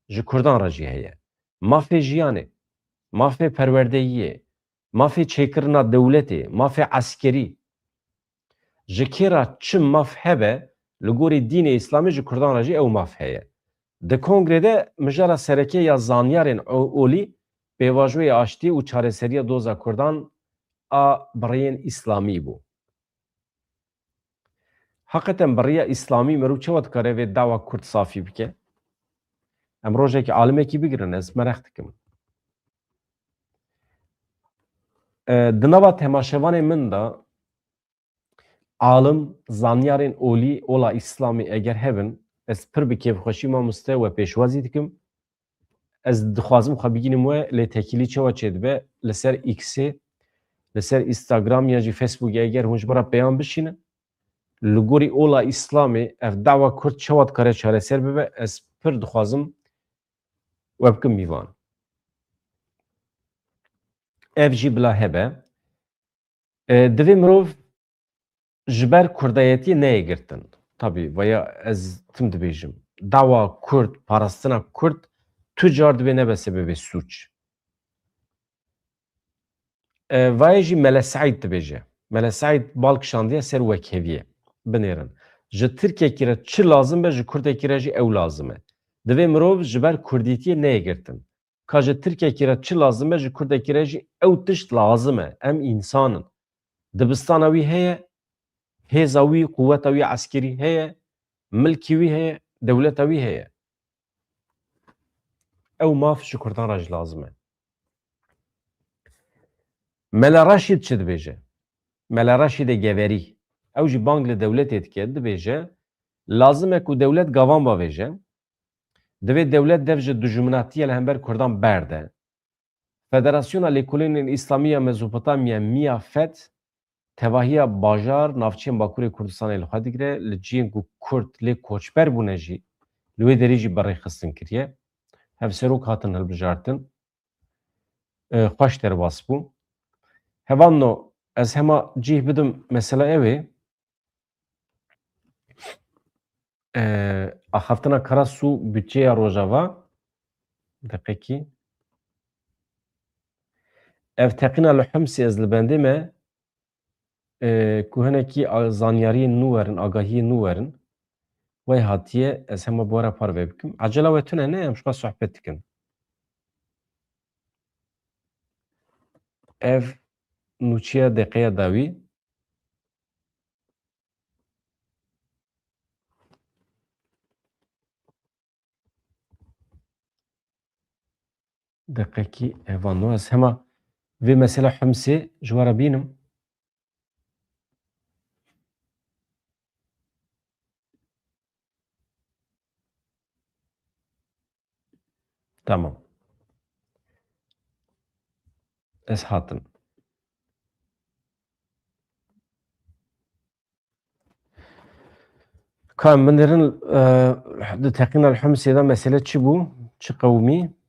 ji Kurdan re jî heye. Mafê jiyanê, mafê perwerdeyiyê, mafê çêkirina dewletê, mafê eskerî. Ji kê re çi maf hebe, li gorî dînê Îslamê ji Kurdan re jî ew maf heye. Di kongrê de mijara sereke ya zanyarên o-, olî pêvajoyê aştî û çareseriya doza Kurdan a biriyên Îslamî bû. Heqeten bi riya Îslamî mirov çawa dikare vê dawa Kurd safî bike? Em rojekî alimekî bigirin, ez meraq dikim. E, di nava temaşevanê min de alim, zanyarên olî ola Îslamî eger hebin, ez pir bi kêfxweşî mamoste we pêşwazî dikim. Ez dixwazim xwe bigînim we, lê tekîlî çawa çêdibe? Li ser X-ê, li ser Instagram yan jî Facebookê eger hûn ji min re peyam bişînin, li gorî ola Îslamê ev dawa Kurd çawa dikare çareser bibe, ez pir dixwazim we bikim mîvan. Ev jî bila hebe. E, divê mirov ji ber kurdayetiyê neyê girtin. Tabî, veya ez tim dibêjim. Dawa Kurd, parastina Kurd tu car divê nebe sebebê sûc. E, vayê jî Mele Seîd dibêje. Mele Seîd bal kişandiye ser wekheviyê. Binêrin. Ji Tirkekî re çi lazim be, ji Kurdekî re jî ew lazim e. Divê mirov ji ber kurdîtiyê neyê girtin. Ka ji Tirkekî re çi lazim e, ji Kurdekî re jî ew tişt lazim e. Em însan in. Dibistana wî heye, hêza wî, quweta wî eskerî heye, milkî wî heye, dewleta wî heye. Ew maf ji Kurdan re jî lazim e. Mela Reşîd çi dibêje? Mela Reşîdê Geverî. Ew jî bang li dewletê dike, dibêje, lazim e ku dewlet gavan bavêje. Divê dewlet dev ji dijminatiya li hember Kurdan berde. Federasyona Lêkolînên Îslamî ya Mezopotamya, MIAFET, tevahiya bajar, navçeyên Bakurê Kurdistanê li xwe digire, li cihên ku Kurd lê koçber bûne jî, li wê derê jî bi rêxistin kiriye. Hevserok hatin hilbijartin. E, xweş derbas bû. Hevalno, ez hema cih bidim, mesela ew ê. E, axaftina Karasu, budçeya Rojava. Deqekî. Ev teqîna li Himsê ez li bendê me, e, ku hinekî a-, zanyariyên nû werin, agahiyên nû werin. Wey hatiye, ez hema bi we re parve bikim. Ecela we tune ne, em ji xwe sohbet dikin. Ev nûçiya deqeya dawî. Deqekî, evan no, ez hema vê mesela Himsê ji we re bînim. Tamam. Ez hatim. Ka em binêrin, e, di teqîna li Himsê de mesele çi bû? Çi qewimî?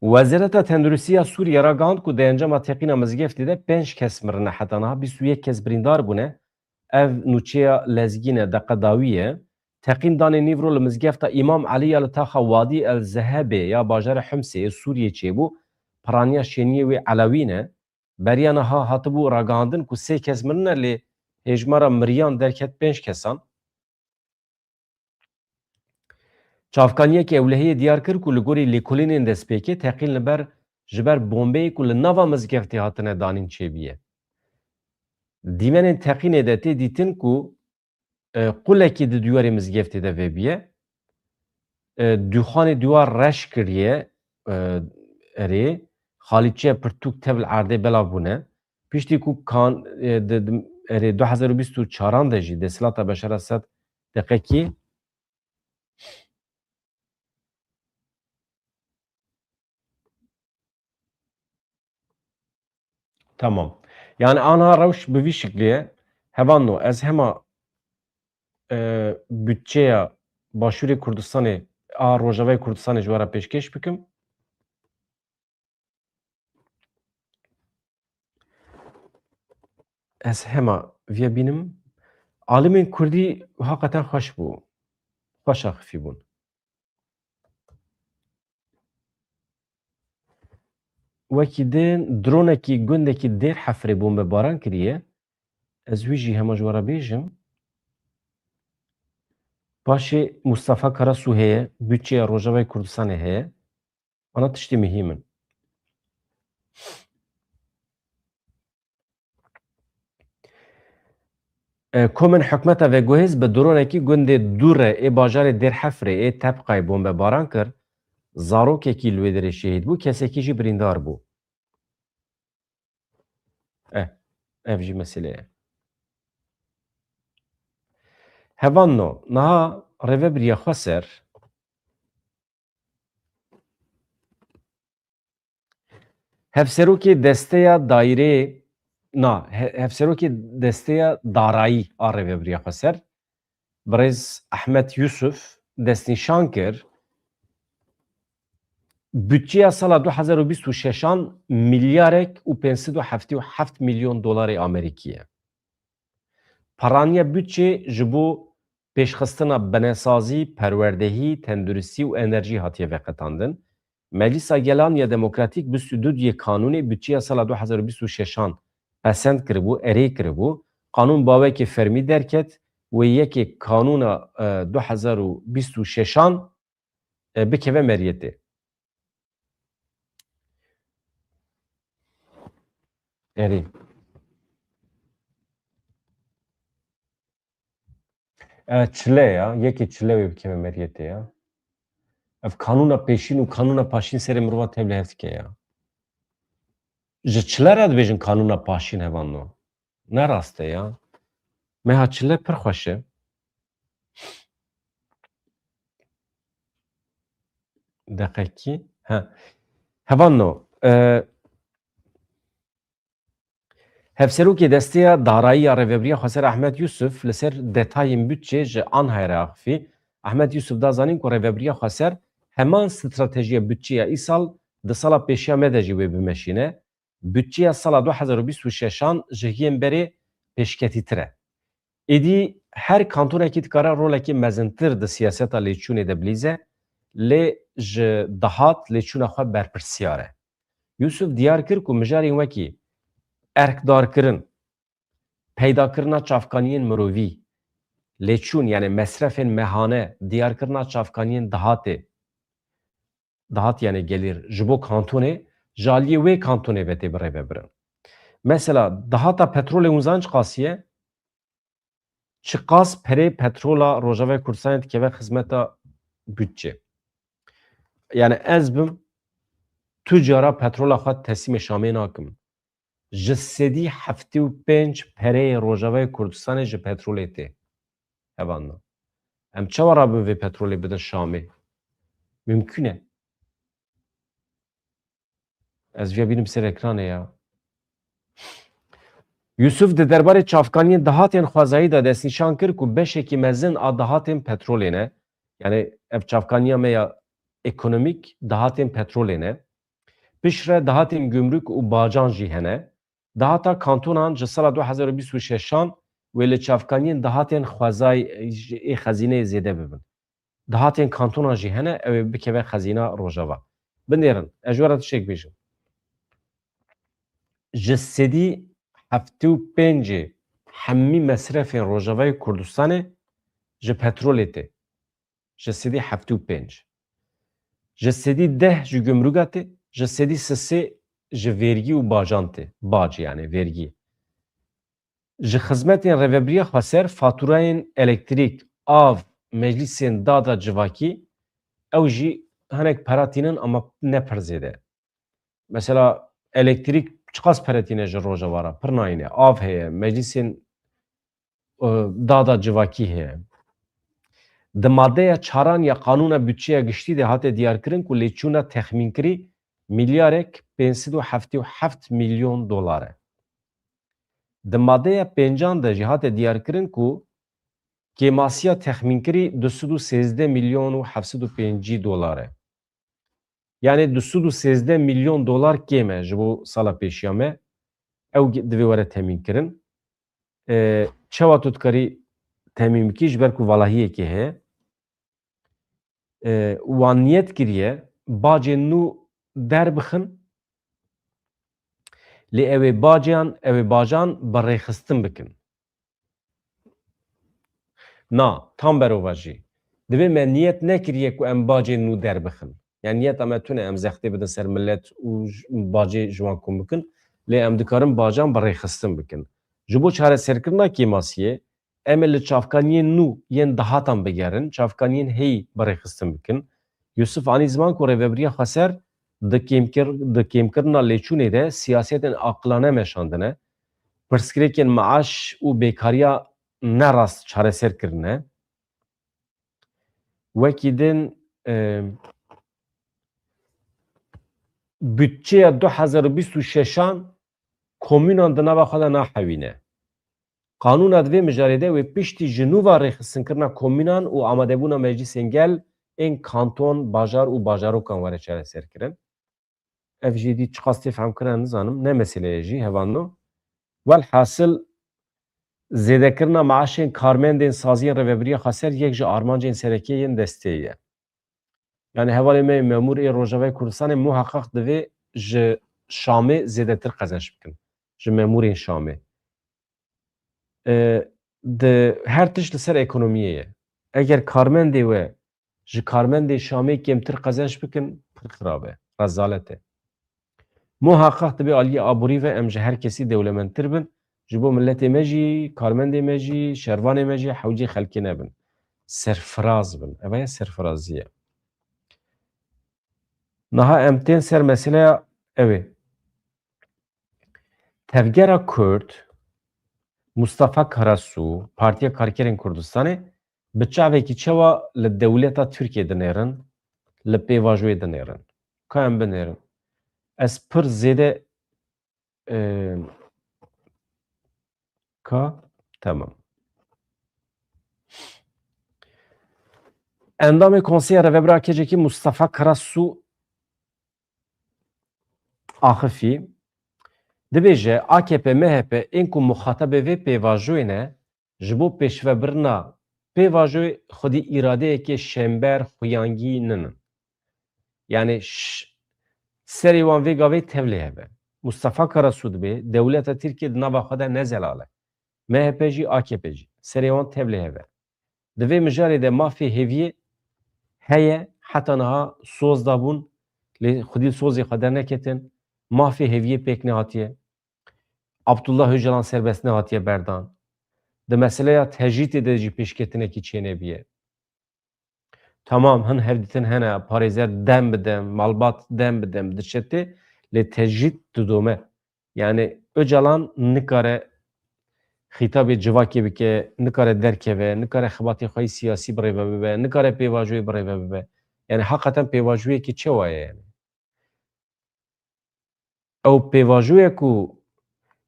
Wezareta Tenduristiya Sûriye ragihand ku di encama teqîna mizgeftê de pênc kes mirine, heta niha bîst û yek kes birîndar bûne. Ev nûçeya Lezgîn e, deqa dawî ye. Teqîn danê nîvro li mizgefta Îmam Elî ya li taxa Wadî El Zehebê ya bajarê Himsê yê Sûriyê çêbû. Piraniya şêniyê wê Elewî ne. Beriya niha hatibû ragihandin ku sê kes mirine, lê hêjmara miriyan derket pênc kesan. Çavkaniyeke ewlehiyê diyar kir ku li gorî lêkolînên destpêkê teqîn li ber, ji ber bombeyê ku li nava mizgeftê hatine danîn çêbûye. Dîmenên teqînê de tê dîtin ku, e, qulekî di dîwarê mizgeftê de vebûye. E, dûxanê dîwar reş kiriye, e, erê, xalîçeya pirtûk tev li erdê belav bûne. Piştî ku kan, e, di, di, erê, du hezar û bîst û çaran de jî desthilata Beşar Esed deqekî Tamam. Yani ana rewş bi vî şiklî ye. Hevanno, ez hema, e, budçeya Başûrê Kurdistanê, a Rojavayê Kurdistanê ji we re pêşkêş bikim. Ez hema viya bînim. Alimên Kurdî haqeten xweş bû. Xweş axifî bûn. Wekî din dronekî gundekî Dêr Hefrê bombebaran kiriye. Ez wî jî hema ji we re bêjim. Paşê Mustafa Karasu heye, budçeya Rojavayê Kurdistanê heye. Ana tiştê muhîm in. E, komên hikûmeta veguhêz bi dronekî gundê Dûre ê bajarê Dêr Hefrê ê Tebqayê bombebaran kir. Zarokekî li wê derê şehîd bû, kesekî jî birîndar bû. Eh, ev jî mesele ye. Hevanno, niha Rêvebiriya Xweser, Hevserokê Desteya Daîreyê, na, he-, Hevserokê Desteya Darayî a Rêvebiriya Xweser, birêz Ehmed Yusuf destnîşan kir, budçeya sala du hezar û bîst û şeşan milyarek û pênc sed û heftê û heft milyon dolarê Amerîkî ye. Paraniya budçê ji bo pêşxistina binesazî, perwerdehî, tenduristî û enerjî hatiye veqetandin. Meclisa Gelan ya Demokratîk bîst û du duyê kanûnê budçeya sala du hezar û bîst û şeşan pesend kiribû, erê kiribû. Qanûn bawekê fermî derket, wê yekê kanûna, e, du hezar û bîst û şeşan, e, bikeve meriyetê. Erê. E, çile ya, yekê çile wê bikeve meriyetê ya. Ev kanûna pêşîn û kanûna paşîn serê mirova tev li hev dike ya. Ji çile re dibêjin kanûna paşîn, hevanno. Ne rast e ya. Meha çile pir xweş e. Deqekî. He. Hevanno, e, Hevserokê Desteya Darayî ya Rêvebiriya Xweser Ehmed Yusuf li ser detayên budçê ji Anhayê re axifî. Ehmed Yusuf da zanîn ku Rêvebiriya Xweser heman stratejiya budçeya îsal di sala pêşiya me de jî wê bimeşîne. Budçeya sala du hezar û bîst û şeşan ji hiyên berê pêşketîtir e. Êdî her kantonekî dikare rolekî mezintir di siyaseta lêçûnê de bilîze, lê ji dahat lêçûna xwe berpirsiyar e. Yusuf diyar kir ku mijarên wekî erkdarkirin, peydakirina çavkaniyên mirovî, lêçûn, yani mesrefên mehane, diyarkirina çavkaniyên dahatê, dahat yani gelîr, ji bo kantonê, ji aliyê wê kantonê ve tê birêvebirin. Mesela dahata petrolê hûn zanîn çiqas ye? Çiqas perê petrola Rojavayê Kurdistanê dikeve xizmeta budçê? Yani ez bim, tu cara petrola xwe teslîmê Şamê nakim. Ji sedî heftê û pênc pereyê Rojavayê Kurdistanê ji petrolê tê. Hevanna. Em çawa rabin vê petrolê bidin Şamê? Mimkün e. Ez viya bînim ser ekranê ya. Yusuf di derbarê çavkaniyên dahatên xwezayî de destnîşan kir ku beşekî mezin a dahatên petrolê ne. Yani ev çavkaniya me ya ekonomîk dahatên petrolê ne. Piştre dahatên gumruk û bacan jî hene. Dahata kantonan ji sala du hezar û bîst û şeşan wê li çavkaniyên dahatên xwezayê ê xezîneyê zêde bibin. Dahatên kantonan jî hene, ew ê bikeve xezîna Rojava. Binêrin, ez ji we re tiştek bêjim. Ji sedî heftê û pêncê hemî mesrefên Rojavayê Kurdistanê ji petrolê tê. Ji sedî heftê û pênc. Ji sedî deh ji gumrûga tê, ji sedî sisê ji vergî û bacan tê. Bac, yani vergî. Ji xizmetên Rêvebiriya Xweser faturayên elektrîk, av, meclîsên dada civakî, ew jî hinek pere tînin ama ne pir zêde. Mesela elektrîk çiqas pere tîne ji Rojava re? Pir nayîne. Av heye, meclîsên, e, dada civakî heye. Di madeya çaran ya Qanûna Budçeya Giştî de hate diyarkirin ku lêçûna texmînkirî milyarek pênc sed û heftê û heft milyon dolar e. Di madeya pêncan de jî hate diyarkirin ku kêmasiya texmînkirî du sed û sêzdeh milyon û heft sed û pêncî dolar e. Yani du sed û sêzdeh milyon dolar kêm e ji bo sala pêşiya me. Ew gi-, divê were temînkirin. E, çawa tu dikarî temîn bikî? Ji ber ku valahiyekê heye. E, wan niyet kiriye bacên nû derbixin, lê ew ê bacan, ew ê bacan bi rêxistin bikin. Na, tam berovajî. Divê me niyet nekiriye ku em bacên nû derbixin. Yani niyeta me tune em zextê bidin ser millet û j-, bacê ji wan kom bikin. Lê em dikarin bacan bi rêxistin bikin. Ji bo çareserkirina kêmasiyê, em ê li çavkaniyên nû yên dahatan bigerin, çavkaniyên heyî bi rêxistin bikin. Yusuf anî ziman ku Rêvebiriya Xweser di kêmkir-, di kêmkirina lêçûnê de siyasetên aqilane meşandine. Pirsgirêkên meaş û bêkariya ne rast çareser kirine. Wekî din, e, budçeya du hezar û bîst û şeşan komûnan di nava xwe de nahewîne. Qanûna di vê mijarê de wê piştî ji nû ve rêxistinkirina komûnan û amadebûna meclîsên gel ên kanton, bajar û bajarokan were çareserkirin. Ev jî dî çiqas tê fehmkirin nizanim. Ne meseleyê jî hevano. Welhasil, zêdekirina meaşên karmendên saziyên Rêvebiriya Xweser yek ji armancên sereke yên desteyê ye. Yani hevalê me yê memûr ê Rojavayê Kurdistanê muheqeq divê ji Şamê zêdetir qezenç bikin. Ji memûrên Şamê. E, di her tişt li ser ekonomiyê ye. Eger karmendê we ji karmendê Şamê kêmtir qezenç bikin, pir xirab e, rezalet e. Muheqeq divê aliyê aborî ve em ji her kesî dewlemendtir bin, ji bo miletê me jî, karmendê me jî, şervanê me jî hewcê xelkê nebin. Serfiraz bin. Eva ye serfirazî ye. Niha em tên ser meseleya ew ê. Tevgera Kurd, Mustafa Karasu, Partiya Karkerên Kurdistanê, bi çavekî çawa li dewleta Tirkiyê dinêrin, li pêvajoyê dinêrin? Ka em binêrin. Ez pir zêde, e, ka, tamam. Endamê Konseya Rêvebira A K C'kî Mustafa Karasu axifî, dibêje A K P M H P ên ku muxatabê vê pêvajoyê ne, ji bo pêşvebirina pêvajoyê xwedî îradeyekê şênber, xuyangî ninin. Yani ş-, serê wan vê gavê tevlê heve. Mustafa Karasu dibê dewleta Tirkiye di nava xwe de ne zelal e. M H P jî, A K P jî. Serê wan tevlê heve. Di vê mijarê de mafê hêviyê heye, heta niha soz dabûn, lê xwedî sozê xwe derneketin, mafê hêviyê pêk nehatiye. Abdullah Öcalan serbest nehatiye berdan. Di meseleya tecrîtê de jî pêşketinekî çênebiye. Tamam, hin hevdîtin hene, parêzer dem bi dem, malbat dem bi dem diçe tê, lê tecrît didome. Yani Öcalan nikare xîtabê civakê bike, nikare derkeve, nikare xebatê xwe yê siyasî bi rê ve bibe, nikare pêvajoyê bi rê ve bibe. Yani heqeten pêvajoyekî çawa ye yani? Ew pêvajoye ku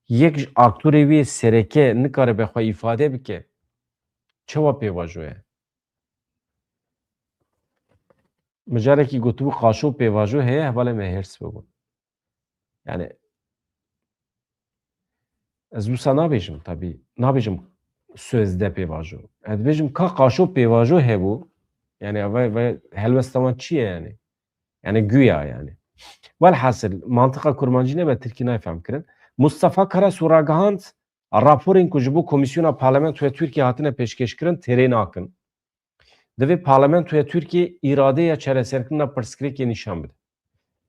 yek ji aktorê wê sereke nikare be xwe îfade bike, çawa pêvajoye? Mijarekî gotibû qaşo pêvajo heye, hevalê me hêrs bibûn. Yani ez wisa nabêjim, tabî nabêjim sözde pêvajo. Ez dibêjim ka qaşo pêvajo hebû, yani ve, ve helwesta wan çi ye yani? Yani güya yani. Welhasil, mantiqa kurmancî nebe tirkî nayê fehm kirin. Mustafa Karasu ragihand, raporên ku ji bo Komîsyona Parlamentoya Tirkiye hatine pêşkêşkirin, têrê nakin. Divê Parlamentoya Tirkiye îradeya çareserkirina pirsgirêkê nîşan bide.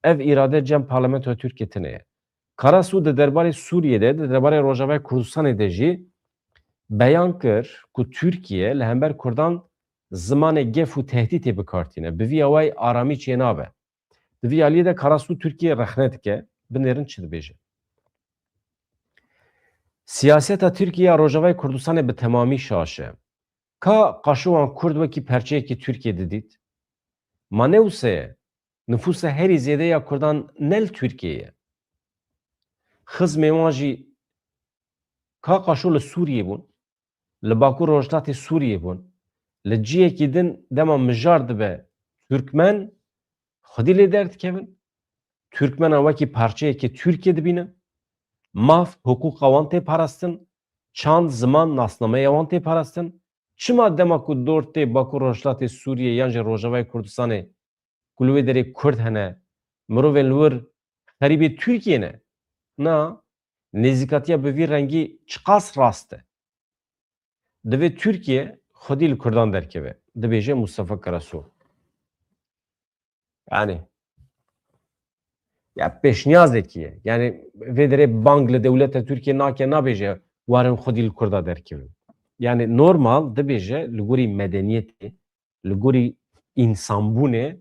Ev îrade cem Parlamentoya Tirkiye tune ye. Karasu di derbarê Sûriyê de, di derbarê Rojavayê Kurdistanê de jî beyan kir ku Tirkiye li hember Kurdan zimanê gef û tehdîtê bi kar tîne. Bi vî awayî aramî çênabe. Di vî aliyê de Karasu Tirkiye rexne dike. Binêrin çi dibêje. Siyaseta Tirkiye ya Rojavayê Kurdistanê bi temamî şaş e. Ka qaşo wan Kurd wekî perçeyekî Tirkiye didît? Ma ne wisa ye? Nifûsa herî zêde ya Kurdan ne li Tirkiye ye. Xizmê wan jî ka qaşo li Sûriyê bûn, li Bakur Rojhilatê Sûriyê bûn, li ciyekî din dema mijar dibe Tirkmen, xwedî lê derdikevin. Tirkmenan wekî parçeyekê Tirkiye dibînin. Maf, hiqûqa wan tê parastin, çand, ziman, nasnameya wan tê parastin. Çima dema ku dor tê Bakur Rojhilatê Sûriyê yan jî Rojavayê Kurdistanê ku li wê derê Kurd hene, mirovên li wir xerîbê Tirkiye ne? Na, nêzîkatiya bi vî rengî çiqas rast e. Divê Tirkiye xwedî li Kurdan derkeve, dibêje Mustafa Karasu. Yani, ya pêşniyazekî ye. Yani, vê derê bang li dewleta Tirkiye nake, nabêje warin xwedî li Kurda derkevin. Yani, normal dibêje li gorî medeniyetê, li gorî însanbûnê,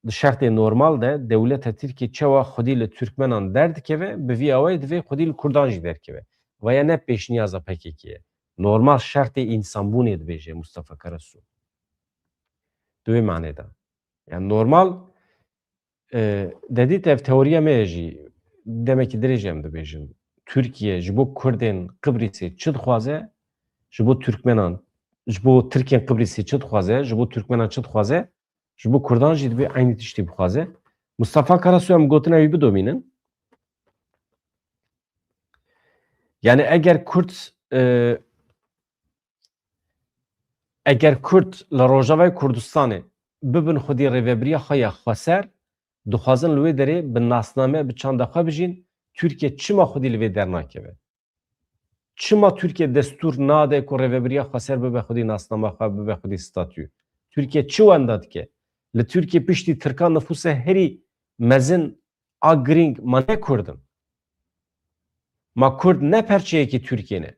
di şertê normal de dewleta Tirkiye çawa xwedî li Tirkmenan derdikeve, bi vî awayî divê xwedî li Kurdan jî derkeve. Vaya ne pêşniyaza P K K ye. Normal şertê însanbûnê dibêje Mustafa Karasu. Di wê manê de. Yani normal, e, dedît ev teoriya me ye jî, demekî dirêj em dibêjin. Tirkiye ji bo Kurdên Qibrîsê çi dixwaze? Ji bo Tirkmenan, ji bo Tirkên Qibrîsê çi dixwaze? Ji bo Tirkmenan çi dixwaze? Ji bo Kurdan jî divê eynî tiştî bixwaze. Mustafa Karasu, em gotina wî bidomînin. Yani eger Kurd, e, eger Kurd li Rojavayê Kurdistanê bibin xwedî rêvebiriya xwe ya xweser, dixwazin li wê derê bi nasname, bi çanda xwe bijîn, Tirkiye çima xwedî li vê dernakeve? Çima Tirkiye destûr nade ku rêvebiriya xweser bibe xwedî nasnama xwe, bibe xwedî statû? Tirkiye çi wenda dike? Li Tirkiye piştî Tirkan nifûsa herî mezin a girîng ma ne Kurd in? Ma Kurd ne perçeyekî Tirkiye ne?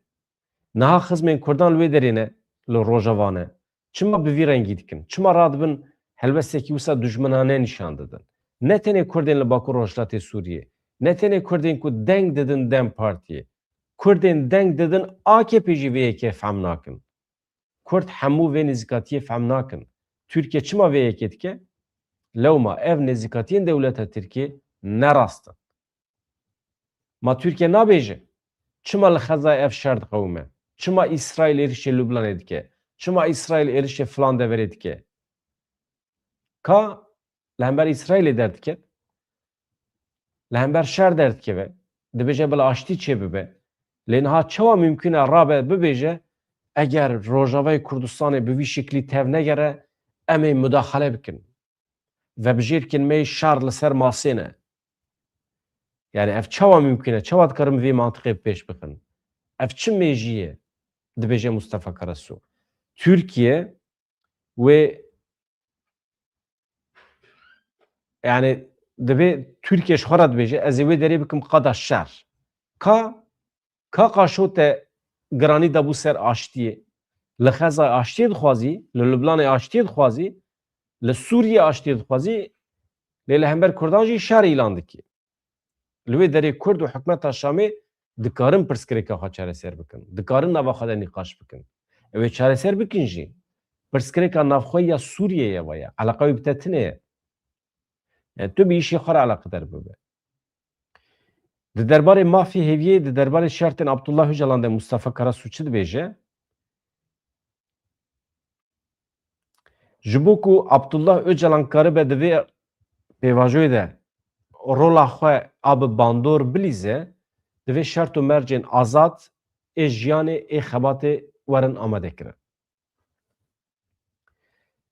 Niha xizmên Kurdan li wê derê ne, li Rojava ne. Çima bi vî rengî dikin? Çima radibin helwestekî wisa dijminane nîşan didin? Ne tenê Kurdên li Bakur Rojhilatê Sûriyê, ne tenê Kurdên ku deng didin DEM Partiyê. Kurdên deng didin A K P jî vê yekê fehm nakin. Kurd hemû vê nêzîkatiyê fehm nakin. Tirkiye çima vê yekê dike? Lewma ev nêzîkatiyên dewleta Tirkiyê ne rast in. Ma Tirkiye nabêje? Çima li Xezayê ev şer diqewime? Çima Îsraîl êrişê Lubnanê dike? Çima Îsraîl êrişê filan deverê dike? Ka li hember Îsraîlê derdikeve, li hember şer derdikeve, dibêje bila aştî çêbibe. Lê niha çawa mimkun e rabe bibêje, eger Rojavayê Kurdistanê bi vî şiklî tev negere, em ê mudaxale bikin. Vebijêrkên me yê şer li ser masê ne. Yani ev çawa mimkun e? Çawa dikarin vê mantiqê bi pêş bixin? Ev çi mêjî ye? Dibêje Mustafa Karasu. Tirkiye wê, yani divê Tirkiye ji xwe re dibêje, ez ê wê derê bikim qada şer. Ka, ka qaşo te giranî dabû ser aştiyê. Li Xezayê aştiyê dixwazî, li Lubnanê aştiyê dixwazî, li Sûriyê aştiyê dixwazî, lê li hember Kurdan jî şer îlan dikî. Li wê derê Kurd û hikûmeta Şamê dikarin pirsgirêka xwe çareser bikin. Dikarin nava xwe de nîqaş bikin. Ew ê çareser bikin jî. Pirsgirêka navxwe ya Sûriyê ye, vaya. Eleqa wî bi te tune ye. Yani tu bi îşê xwe re eleqedar bibe. Di derbarê mafê hêviyê, di derbarê şertên Abdullah Ocalan de Mustafa Karasu çi dibêje? Ji bo ku Abdullah Ocalan karibe di vê pêvajoyê de rola xwe a bi bandor bilîze, divê şert û mercên azad ê jiyanê, ê xebatê werin amadekirin.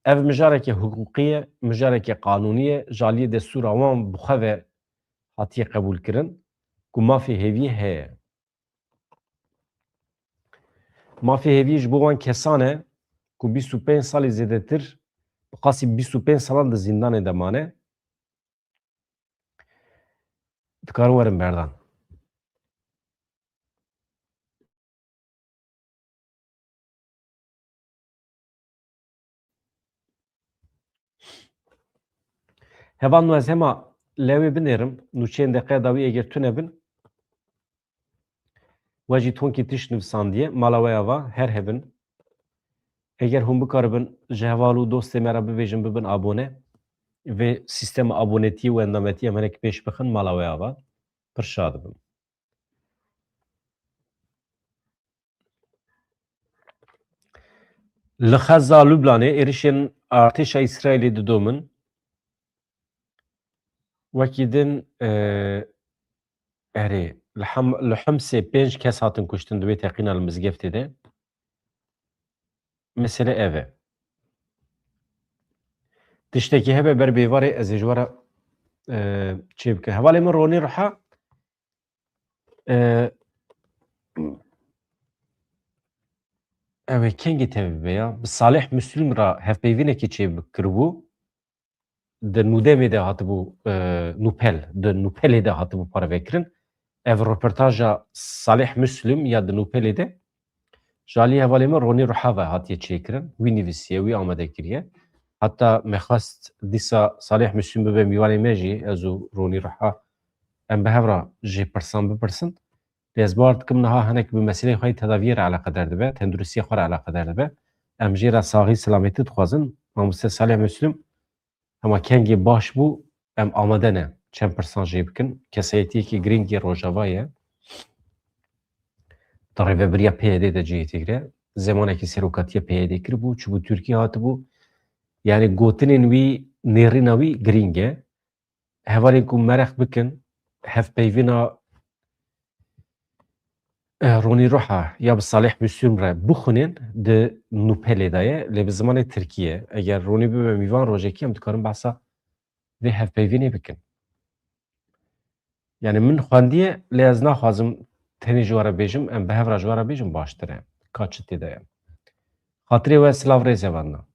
Ev mijareke hiqûqî ye, mijareke qanûnî ye, ji aliyê destûra wan bi xwe ve hatiye qebûlkirin ku mafê hêviyê heye. Mafê hêviyê ji bo wan kesan e ku bîst û pênc salî zêdetir, bi qasî bîst û pênc salan di zîndanê de mane. Dikarin werin berdan. Hevalno, ez hema lewê binêrim, nûçeyên deqeya dawî eger tune bin, we jî tonkî tişt nivîsandiye, mala we ava, her hebin. Eger hûn bikaribin, ji heval û dostê me re bibêjin, bibin abone. Vê sîstema abonetiyê û endametiyê em hinek pêş bixin, mala we ava. Pir şa dibim. Li Xeza Lubnanê êrişên artêşa Îsraîlê didomin. Wekî din, e, erê, li Hem-, li Himsê pênc kes hatin kuştin di wê teqîna li mizgeftê de. Mesele ev e. Tiştekî hebe ber bêvarê ez ê ji we re, e, çê bikim. Hevalê min Ronî Ruha, e, ew ê kengî tevî be ya? Bi Salih Müslüm re hevpeyvînekî çê kiribû. Di Nûdemê de hatibû, e, Nûpel, di Nûpelê de hatibû parvekirin. Ev roportaja Salih Müslüm ya di Nûpelê de ji alî hevalê min Ronî Ruha ve hatiye çêkirin. Wî nivîsiye, wî amade kiriye. Heta me xwest dîsa Salih Müslüm bibe mîvanê me jî, ez û Ronî Ruha em bi hev re jê pirsan bipirsin. Lê ez bawer dikim niha hinek bi meseleyê xwe yê tedaviyê re eleqedar dibe, tenduristiya xwe re eleqedar dibe. Em jê re saxî selametî dixwazin. Mamoste Salih Müslüm, hema kengê baş bû, em amade ne çend pirsan jê bikin. Kesayetiyekî girîng yê Rojava ye. Di rêvebiriya P Y D de cihê têgire. Zemanekî serokatiya P Y D kiribû, çûbû Tirkiye hatibû. Yani gotinên wî, nêrîna wî girîng e. Hevalên ku meraq bikin, hevpeyvîna, e, Ronî Ruha ya bi Salih Müslüm re bixwînin, di Nûpelê de ye, lê bi zimanê tirkî ye. Eger Ronî bibe mîvan rojekî, em dikarin behsa vê hevpeyvînê bikin. Yani min xwendiye, lê ez naxwazim tenê ji we re bêjim, em bi hev re ji we re bêjin baştir e. Ka çi tê de ye. Xatirê we silav rêz hevalna.